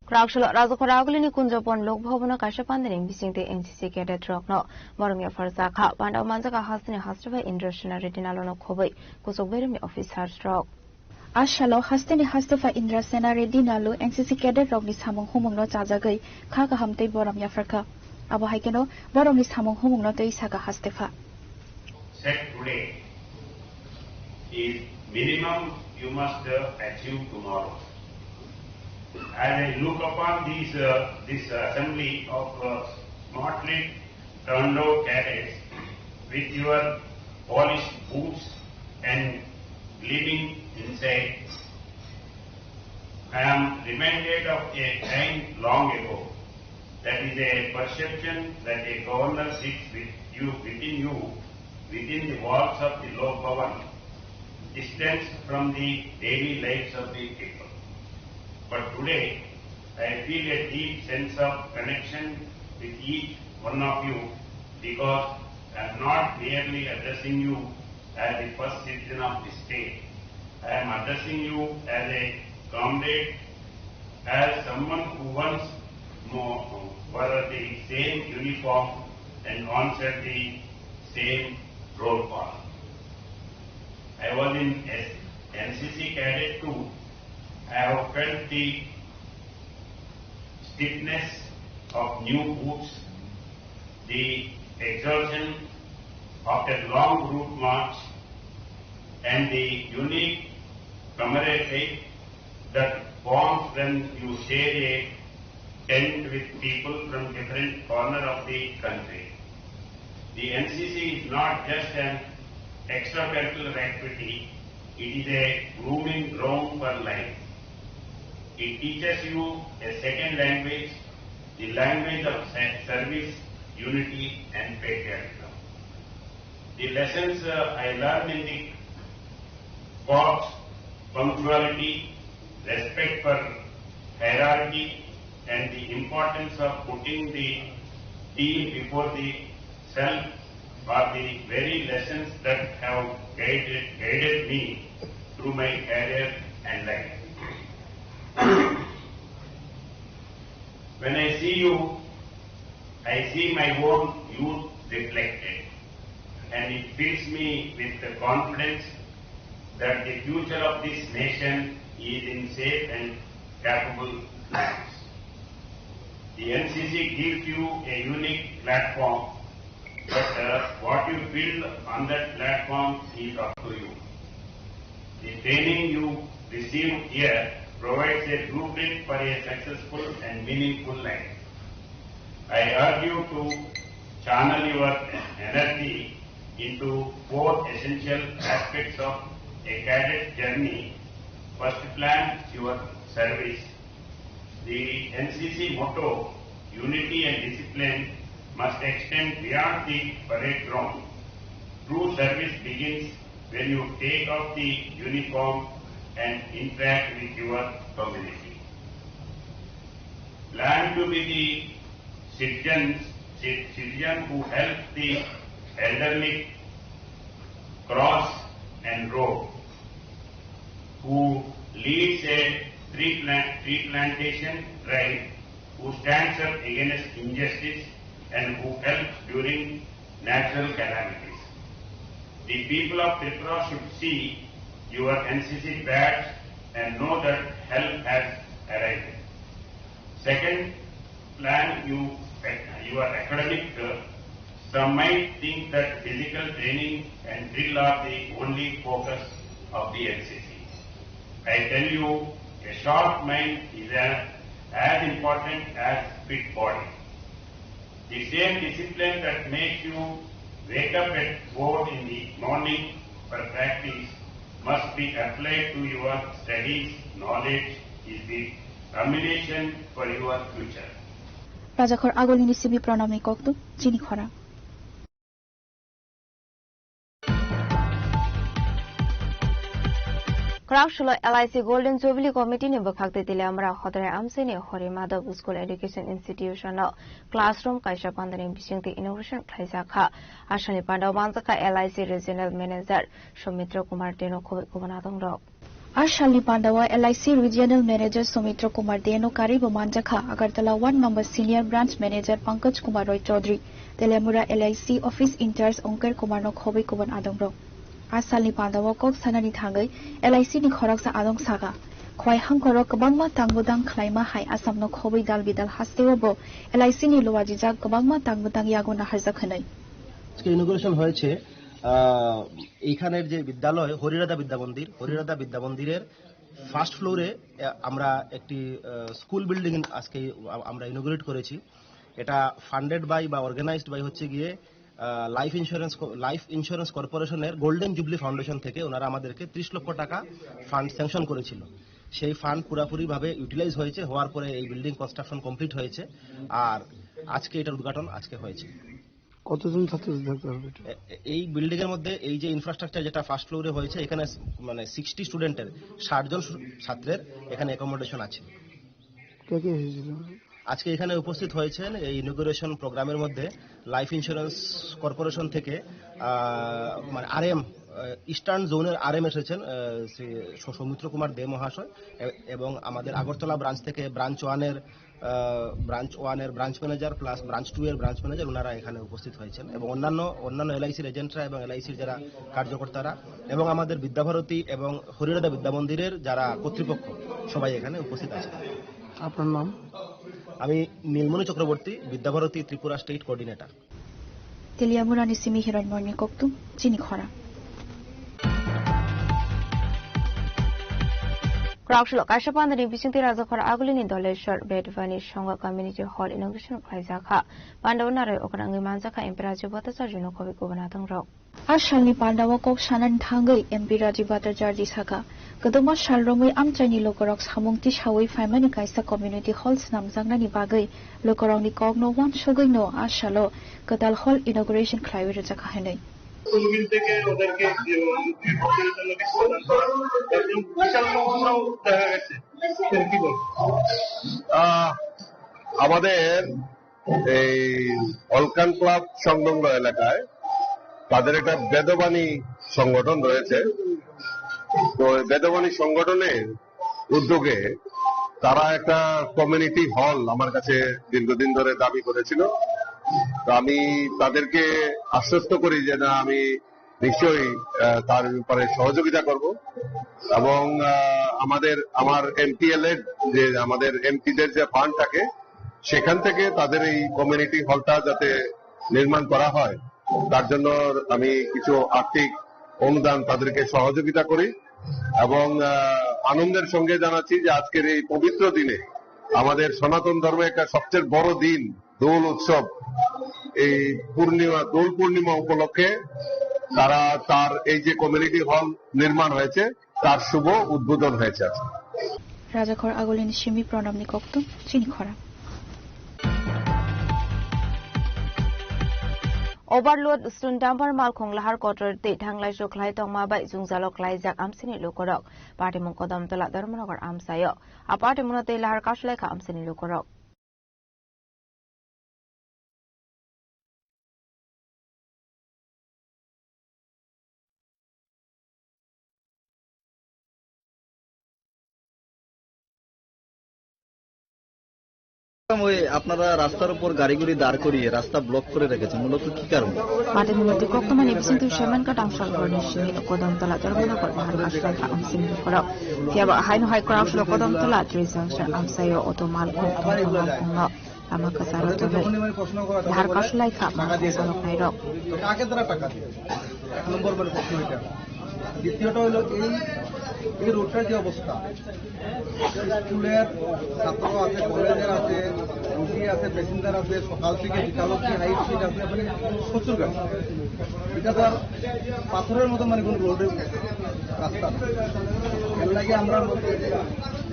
Kwraksalo Rajakhor Agulini Kunjapon Lok Bhavan-o kaisa pandani bisingtwi N C C cadet rokno borom yaphar jakha. Pandao manjak a hasteni hastepha Indra Sena Reddy Nalono khobwi kuchuk beremni officers rok. A salo hasteni hastepha Indra Sena Reddy Nalo N C C cadet rokni samung humungno chajagwi kha kaham tei borom yapharkha. Abo hai kheno borokni samung humungno twi saka hastepha. Set today is minimum you must, uh, achieve tomorrow. As I look upon these, uh, this assembly of, uh, smartly turned out cadets with your polished boots and gleaming insides, I am reminded of a time long ago. That is a perception that a governor sits with you, within you, within the walls of the Lok Bhavan, distance from the daily lives of the people. But today, I feel a deep sense of connection with each one of you because I am not merely addressing you as the first citizen of the state. I am addressing you as a comrade, as someone who once mo-, wore the same uniform and answered the same roll call. I was in S-, N C C cadet too. I have felt the stiffness of new boots, the exhaustion of a long route march, and the unique camaraderie that forms when you share a tent with people from different corner of the country. The N C C is not just an extracurricular activity, it is a grooming ground for life. It teaches you a second language, the language of se-, service, unity, and patriotism. The lessons, uh, I learned in the corps, punctuality, respect for hierarchy, and the importance of putting the team before the self are the very lessons that have guided, guided me through my career and life. When I see you, I see my own youth reflected, and it fills me with the confidence that the future of this nation is in safe and capable hands. The N C C gives you a unique platform, but, uh, what you build on that platform is up to you. The training you receive here provides a blueprint for a successful and meaningful life. I urge you to channel your energy into four essential aspects of a cadet journey. First, plan your service. The N C C motto, unity and discipline, must extend beyond the parade ground. True service begins when you take off the uniform and interact with your community. Plan to be the citizens, ci-, citizen who helps the elderly, Cross and Road, who leads a tree, plant, tree plantation drive, who stands up against injustice, and who helps during natural calamities. The people of Tripura should see your N C C badge and know that help has arrived. Second, plan you, your academic. Some might think that physical training and drill are the only focus of the N C C. I tell you, a sharp mind is a, as important as fit body. The same discipline that makes you wake up at four in the morning for practice must be applied to your studies, knowledge is the ammunition for your future. Rajakhor agolini simi pranamni koktu chini khora. Kwrak sulo L I C Golden Jubilee Committee ni bwkhak twi Teliamura Hodrai amchaini Hori Madhab School Education Institution o classroom kaisa pandani bisingtwi inauguration khlaijak kha. Aswkni pandao manjakha L I C Regional Manager Soumitra Kumar Deno khobwi kubun adongrok. A salni pandao L I C Regional Manager Soumitra Kumar Deno karwi bo manjakha Agartala one number Senior Branch Manager Pankaj Kumar Roy Chaudhary, Teliamura L I C Office Incharge Onkar Kumar no khobwi kubun adongrok. A salni pandao kok sanani thangwi L I C ni khoroksa adong saka. Khwai hangkhoro kwbangma tangbudang khlaima hai Assam no khobwi dal bidal hasteo bo L I C ni luajijak kwbangma tangbudang yago naharjak hwnwi. আজকে ইনোগুরেশন হয়েছে আহ, এইখানের যে বিদ্যালয় হরিরাধা বিদ্যা মন্দির, হরিরাধা বিদ্যা মন্দিরের ফার্স্ট ফ্লোরে, আহ, আমরা একটি, আহ, স্কুল বিল্ডিং আজকে আ-, আমরা ইনোগুরেট করেছি। এটা ফান্ডেড বাই বা অর্গানাইজড বাই হচ্ছে গিয়ে, আহ, লাইফ ইন্স্যুরেন্স ক-, লাইফ ইন্স্যুরেন্স কর্পোরেশনের গোল্ডেন জুবলি ফাউন্ডেশন থেকে ওনারা আমাদেরকে ত্রিশ লক্ষ টাকা ফান্ড স্যাংশন করেছিল। সেই ফান্ড পুরাপুরিভাবে ইউটিলাইজ হয়েছে, হওয়ার পরে এই বিল্ডিং কনস্ট্রাকশন কমপ্লিট হয়েছে। আর আজকে এটার উদ্ঘাটন আজকে হয়েছে। কতজন ছাত্র থাকতে পারবে এটা? এ-, এ-, এই বিল্ডিং এর মধ্যে এই যে ইনফ্রাস্ট্রাকচার যেটা ফার্স্ট ফ্লোরে হয়েছে, এখানে স-, মানে সিক্সটি স্টুডেন্টের, ষাট জন সু-, ছাত্রের এখানে অ্যাকোমোডেশন আছে। কে কে এসেছিল? আজকে এখানে উপস্থিত হয়েছেন এই ইনোগুরেশন প্রোগ্রামের মধ্যে লাইফ ইন্স্যুরেন্স কর্পোরেশন থেকে, আহ, মানে আরএম, আহ, ইস্টার্ন জোনের আরএম এসেছেন, আহ, শ্রী সৌ-, সৌমিত্র কুমার দে মহাশয়, এ-, এবং আমাদের আগরতলা ব্রাঞ্চ থেকে ব্রাঞ্চ ওয়ানের আহ, ব্রাঞ্চ ওয়ানের branch manager plus branch two এর ব্রাঞ্চ ম্যানেজার, ওনারা এখানে উপস্থিত হয়েছেন এবং অন্যান্য, অন্যান্য এলআইসির এজেন্টরা এবং এলআইসির যারা কার্যকর্তারা এবং আমাদের বিদ্যাভারতী এবং হরিরাধা বিদ্যা মন্দিরের যারা কর্তৃপক্ষ, সবাই এখানে উপস্থিত আছেন। আপনার নাম? আমি Nilmoni Chakraborty, Vidyabharati Tripura state coordinator. Teliamura ni simi Hiranmoyoni koktu chini khora. Kwrak sulo kaisa pandani bisingtwi Rajakhor agulini Doleshwar Bedwani Songho Community Hall inauguration khlaijak kha. Pandao narwi okra wngwi manjak kha M P Rajiv Bhattacharya no khobwi kubun adongrok. A salni pandao kok sanani thangwi M P Rajiv Bhattacharya saka, kwdwma sal romwi amchaini lukurok samung tisawi phaimani kaisa community hall swnamjaknani bagwi lukurokni kokno uansugwino a salo kwtal hall inauguration khlaiwi rwjak kha hwnwi. School থেকে ওদেরকে, উম, কিছু প্রদান করা, একদম বিশাল সম্ভাবনাও দেখা গেছে। কি বলবো? আহ, আমাদের এই অলকান ক্লাব সংলগ্ন এলাকায় তাদের একটা বেদবাণী সংগঠন রয়েছে। তো এই বেদবাণী সংগঠনের উদ্যোগে তারা একটা কমিউনিটি হল আমার কাছে দীর্ঘদিন ধরে দাবি করেছিল। তো আমি তাদেরকে আশ্বস্ত করি যে না, আমি নিশ্চয়ই, আহ, তার ব্যাপারে সহযোগিতা করব এবং, আহ, আমাদের, আমার এমপিএলএ যে আমাদের এমপিদের যে ফান্ড থাকে, সেখান থেকে তাদের এই কমিউনিটি হলটা যাতে নির্মাণ করা হয়, তার জন্য আমি কিছু আর্থিক অনুদান তাদেরকে সহযোগিতা করি। এবং, আহ, আনন্দের সঙ্গে জানাচ্ছি যে আজকের এই পবিত্র দিনে আমাদের সনাতন ধর্মে একটা সবচেয়ে বড় দিন, দোল উৎসব, এই পূর্ণিমা, দোল পূর্ণিমা উপলক্ষে তারা তার এই যে কমিউনিটি হল নির্মাণ হয়েছে, তার শুভ উদ্বোধন হয়েছে আজকে। Rajakhor agulini simi Pranabni koktu chini khora. Overload stone dumper malkhung lahar kotor tei thanglai sukhlai tongma bai jwngjalo klaijak amsini lukurok. Patimung Kodamtola Dharmanagar amsaio. A patimungno tei lahar kaslaikha amsini lukurok. ওই আপনারা রাস্তার উপর গাড়িগুড়ি দাঁড় করিয়ে রাস্তা ব্লক করে রেখেছেন, মূলত কি কারণে? Patimulti koktwmani bisingtwi Semenka Damsal Horni simi Kodamtola Dharmanagar Dharkasla kha amsini borok. Phiya ba haino hai kwrang salo Kodamtola Trijang sa amsaio auto malkhung tongthok malkhungno lama kwcharo tonwi Dharkasla kha malkhung saloknairok. কাকে তারা টাকা দিবে? এক নম্বর মানে প্রশ্ন এটা। দ্বিতীয়টা হলো এই, এই রোডটার যে অবস্থা, স্কুলের ছাত্র আছে, কলেজের আছে, রুগী আছে, প্যাসেঞ্জার আছে, সকাল থেকে বিকাল অবধি হাই স্পিড আছে, মানে প্রচুর গাড়ি। এটা তো আর পাথরের মতো মানে কোনো রোডের রাস্তা না। এর লাগে আমরা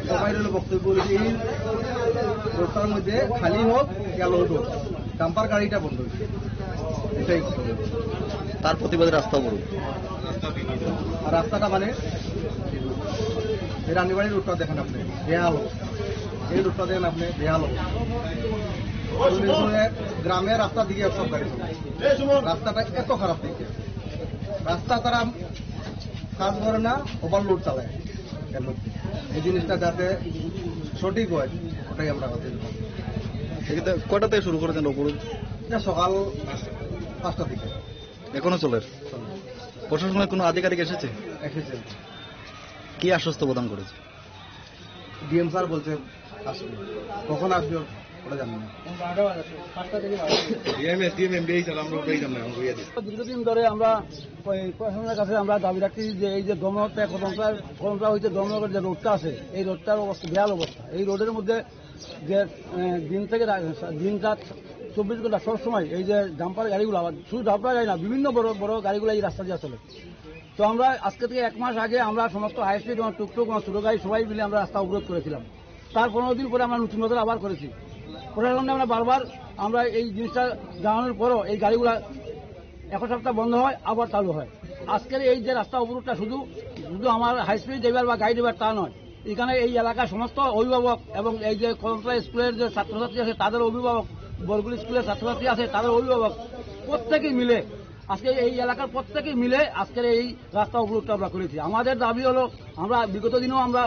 সবাই হলো বক্তব্য বলি যে এই রোডটার মধ্যে খালি হোক, গেল হোক, ডাম্পার গাড়িটা বন্ধ হয়েছে, এটাই কথা। তার প্রতিবাদে রাস্তা অবরোধ। আর রাস্তাটা মানে এই রানীবাড়ির রোডটা দেখেন আপনি, বেহাল অবস্থা। এই রোডটা দেখেন আপনি, বেহাল অবস্থা। চল্লিশ মিনিট গ্রামে রাস্তা দিয়ে সব গাড়ি চলে। রাস্তাটা এত খারাপ দেখে রাস্তা তারা কাজ করে না, ওভারলোড চালায়। এর মধ্যে এই জিনিসটা যাতে সঠিক হয়, ওটাই আমরা করতে চাই। এটা কটা থেকে শুরু করেছেন অবরোধ? এটা সকাল পাঁচটা থেকে। এখনো চলের? প্রশাসনের কোনো আধিকারিক এসেছে? এসেছে। কি আশ্বস্ত প্রদান করেছে? ডিএম স্যার বলছে আসবে, কখন আসবে ওটা জানি না। ডিএম, এসডিএম, এমডিএ স্যার, আমরা পেয়ে যাবো না, আমরা পেয়ে যাবো। দীর্ঘদিন ধরে আমরা ওই প্রশাসনের কাছে আমরা দাবি রাখছি যে এই যে দমনটা কদমটা, কদমটা হইতে দমনগর যে রোডটা আছে, এই রোডটার অবস্থা, বেহাল অবস্থা। এই রোডের মধ্যে যে, এ, দিন থেকে রা-, দিন রাত চব্বিশ ঘন্টা সব সময় এই যে ডাম্পার গাড়িগুলো, আবার শুধু ডাম্পার গাড়ি না, বিভিন্ন বড় বড় গাড়িগুলো এই রাস্তা দিয়ে চলে। তো আমরা আজকে থেকে এক মাস আগে আমরা সমস্ত হাই স্পিড এবং টুকটুক এবং ছোটো গাড়ি সবাই মিলে আমরা রাস্তা অবরোধ করেছিলাম। তার পনেরো দিন পরে আমরা নতুন বছর আবার করেছি। প্রশাসনকে আমরা বারবার আমরা এই জিনিসটা জানানোর পরও এই গাড়িগুলা এক সপ্তাহ বন্ধ হয়, আবার চালু হয়। আজকের এই যে রাস্তা অবরোধটা শুধু, শুধু আমার হাই স্পিড ড্রাইভার বা গাড়ি ড্রাইভার তা নয়, এখানে এই এলাকার সমস্ত অভিভাবক এবং এই যে কদমতলা স্কুলের যে ছাত্রছাত্রী আছে তাদের অভিভাবক, বরগুল স্কুলের ছাত্রছাত্রী আছে তাদের অভিভাবক, প্রত্যেকে মিলে আজকে এই এলাকার প্রত্যেকে মিলে আজকের এই রাস্তা অবরোধটা আমরা করেছি। আমাদের দাবি হলো, আমরা বিগত দিনেও আমরা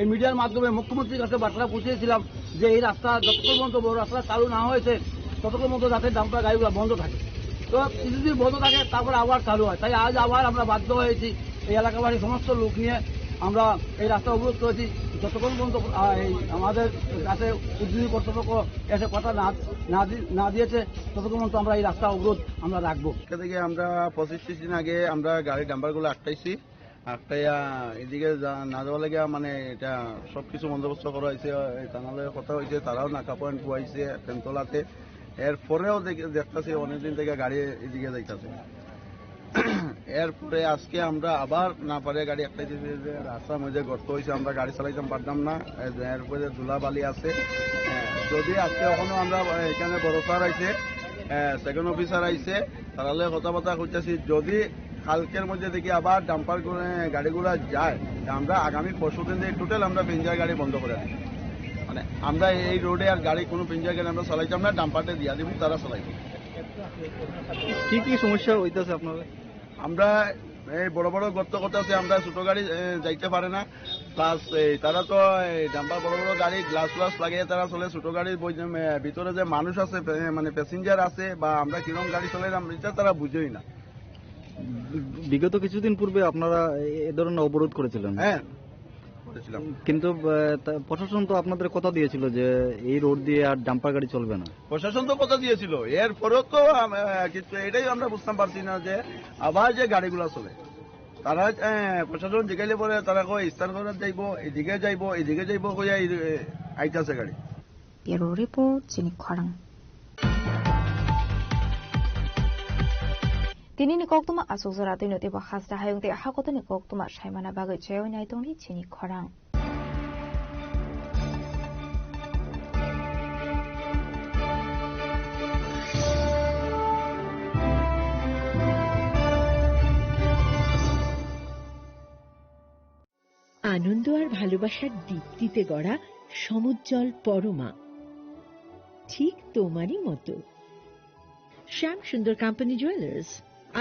এই মিডিয়ার মাধ্যমে মুখ্যমন্ত্রীর কাছে বার্তা পৌঁছেছিলাম যে এই রাস্তা যতক্ষণ পর্যন্ত বড় রাস্তা চালু না হয়েছে ততক্ষণ পর্যন্ত যাতে ডাম্পার গাড়িগুলো বন্ধ থাকে। তো কিছুদিন বন্ধ থাকে, তারপর আবার চালু হয়। তাই আজ আবার আমরা বাধ্য হয়েছি এই এলাকাবাসী সমস্ত লোক নিয়ে আমরা এই রাস্তা অবরোধ করেছি। যতক্ষণ পর্যন্ত, আহ, এই আমাদের কাছে ঊর্ধ্বতন কর্তৃপক্ষ এসে কথা না, না দি-, না দিয়েছে, ততক্ষণ পর্যন্ত আমরা এই রাস্তা অবরোধ আমরা রাখবো। এদিকে আমরা পঁচিশ ত্রিশ দিন আগে আমরা গাড়ি ডাম্পারগুলো আটকাইছি। আটকাইয়া এদিকে যা-, না যাওয়ার লাগিয়া মানে এটা সবকিছু বন্দোবস্ত করা হয়েছে, এই থানার লগে কথা হয়েছে, তারাও নাকা পয়েন্ট বওয়াইছে প্রেমতলাতে। এরপরেও দেখ-, দেখতাছি অনেকদিন থেকে গাড়ি এদিকে যাইতাছে। এরপরে আজকে আমরা আবার না পারে গাড়ি একটা দিয়েছে যে রাস্তার মধ্যে গর্ত হয়েছে, আমরা গাড়ি চালাইতাম পারতাম না। এ-, এরপরে ধুলাবালি আছে। হ্যাঁ, যদি আজকে এখনো আমরা এখানে বড় স্যার আইছে, সেকেন্ড অফিসার আইছে, তাহলে কথাবার্তা করতেছি, যদি কালকের মধ্যে দেখি আবার ডাম্পার করে গাড়িগুলা যায়, তা আমরা আগামী পরশু দিন থেকে টোটাল আমরা প্যাসেঞ্জার গাড়ি বন্ধ করে দিই। মানে আমরা এই রোডে আর গাড়ি, কোনো প্যাসেঞ্জার গাড়ি আমরা চালাইতাম না, ডাম্পারে দিয়া দিব, তারা চালাইব। কি কি সমস্যা হইতেছে আপনাদের? আমরা এই বড় বড় গর্ত করতে আছে, আমরা ছোট গাড়ি, এ, যাইতে পারে না। প্লাস এই তারা তো এই ডাম্পার বড় বড় গাড়ি গ্লাস গ্লাস লাগিয়ে তারা চলে, ছোট গাড়ির বই-, এ, ভিতরে যে মানুষ আছে, এ, মানে প্যাসেঞ্জার আছে বা আমরা কিরকম গাড়ি চলে, আমরা এটা তারা বুঝেই না। বিগত কিছুদিন পূর্বে আপনারা এ, এ ধরনের অবরোধ করেছিলেন। হ্যাঁ, করেছিলাম। কিন্তু, আহ, তা-, প্রশাসন তো আপনাদের কথা দিয়েছিল যে এই রোড দিয়ে আর ডাম্পার গাড়ি চলবে না। প্রশাসন তো কথা দিয়েছিল, এরপরেও তো আম-, আহ, কিন্তু এটাই আমরা বুঝতাম পারছি না যে আবার যে গাড়িগুলো চলে, তারা, আহ, প্রশাসন জিজ্ঞাসা করে, তারা কয় স্থান করে যাইবো, এদিকে যাইবো, এদিকে যাইবো, কইয়া এই, এ, আইতাছে গাড়ি। Bureau Report, Chini Khorang. Tini ni koktwma aswk jora twi no teibo hasta hayung tei hakotoni koktwma saimana bagwi chaywi nai tongdi chini khorang. আনন্দ আর ভালোবাসার দীপ্তিতে গড়া সমুজ্জ্বল পরমা, ঠিক তোমারই মতো। শ্যাম সুন্দর কোম্পানি জুয়েলার্স,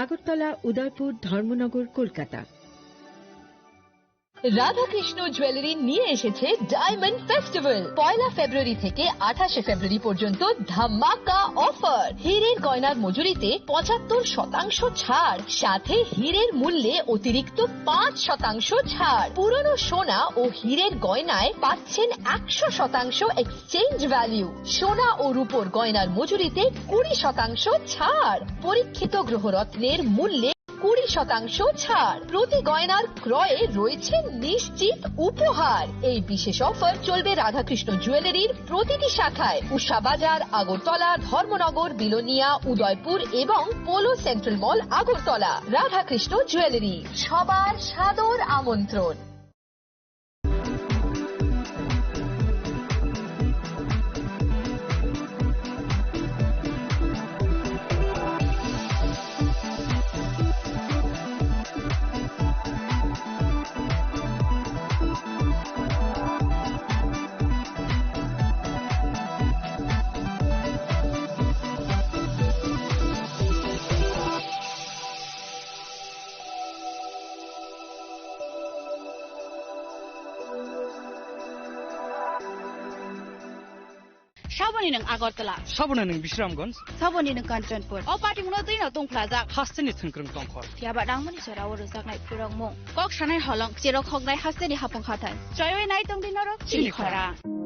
আগরতলা, উদয়পুর, ধর্মনগর, কলকাতা। রাধাকৃষ্ণ জুয়েলারি নিয়ে এসেছে ডায়মন্ড ফেস্টিভ্যাল। পয়লা ফেব্রুয়ারি থেকে আঠাশে ফেব্রুয়ারি পর্যন্ত ধামাকা অফার। হীরের গয়নার মজুরিতে পঁচাত্তর শতাংশ ছাড়, সাথে হীরের মূল্যে অতিরিক্ত পাঁচ শতাংশ ছাড়। পুরনো সোনা ও হীরের গয়নায় পাচ্ছেন একশো শতাংশ এক্সচেঞ্জ ভ্যালু। সোনা ও রূপোর গয়নার মজুরিতে কুড়ি শতাংশ ছাড়। পরীক্ষিত গ্রহরত্নের মূল্যে কুড়ি শতাংশ ছাড়। প্রতি গয়নার ক্রয়ে রয়েছে নিশ্চিত উপহার। এই বিশেষ অফার চলবে রাধাকৃষ্ণ জুয়েলারির প্রতিটি শাখায়, উষা বাজার, আগরতলা, ধর্মনগর, বিলোনিয়া, উদয়পুর এবং পোলো সেন্ট্রাল মল, আগরতলা। রাধাকৃষ্ণ জুয়েলারি, সবার সাদর আমন্ত্রণ। Saboni nwng Agartala. Saboni nwng Bisramganj. Saboni nwng Kanchanpur. O party mungno twi no tongphlajak. Hasteni thwngkwrwng tongkhor. Phiya ba nangmani jora o rwjaknai phurokmung. Kok sanai holong cherok hoknai hasteni hapung hathai. Choiwi nai tongdi norok chini Chini khorang. Khorang.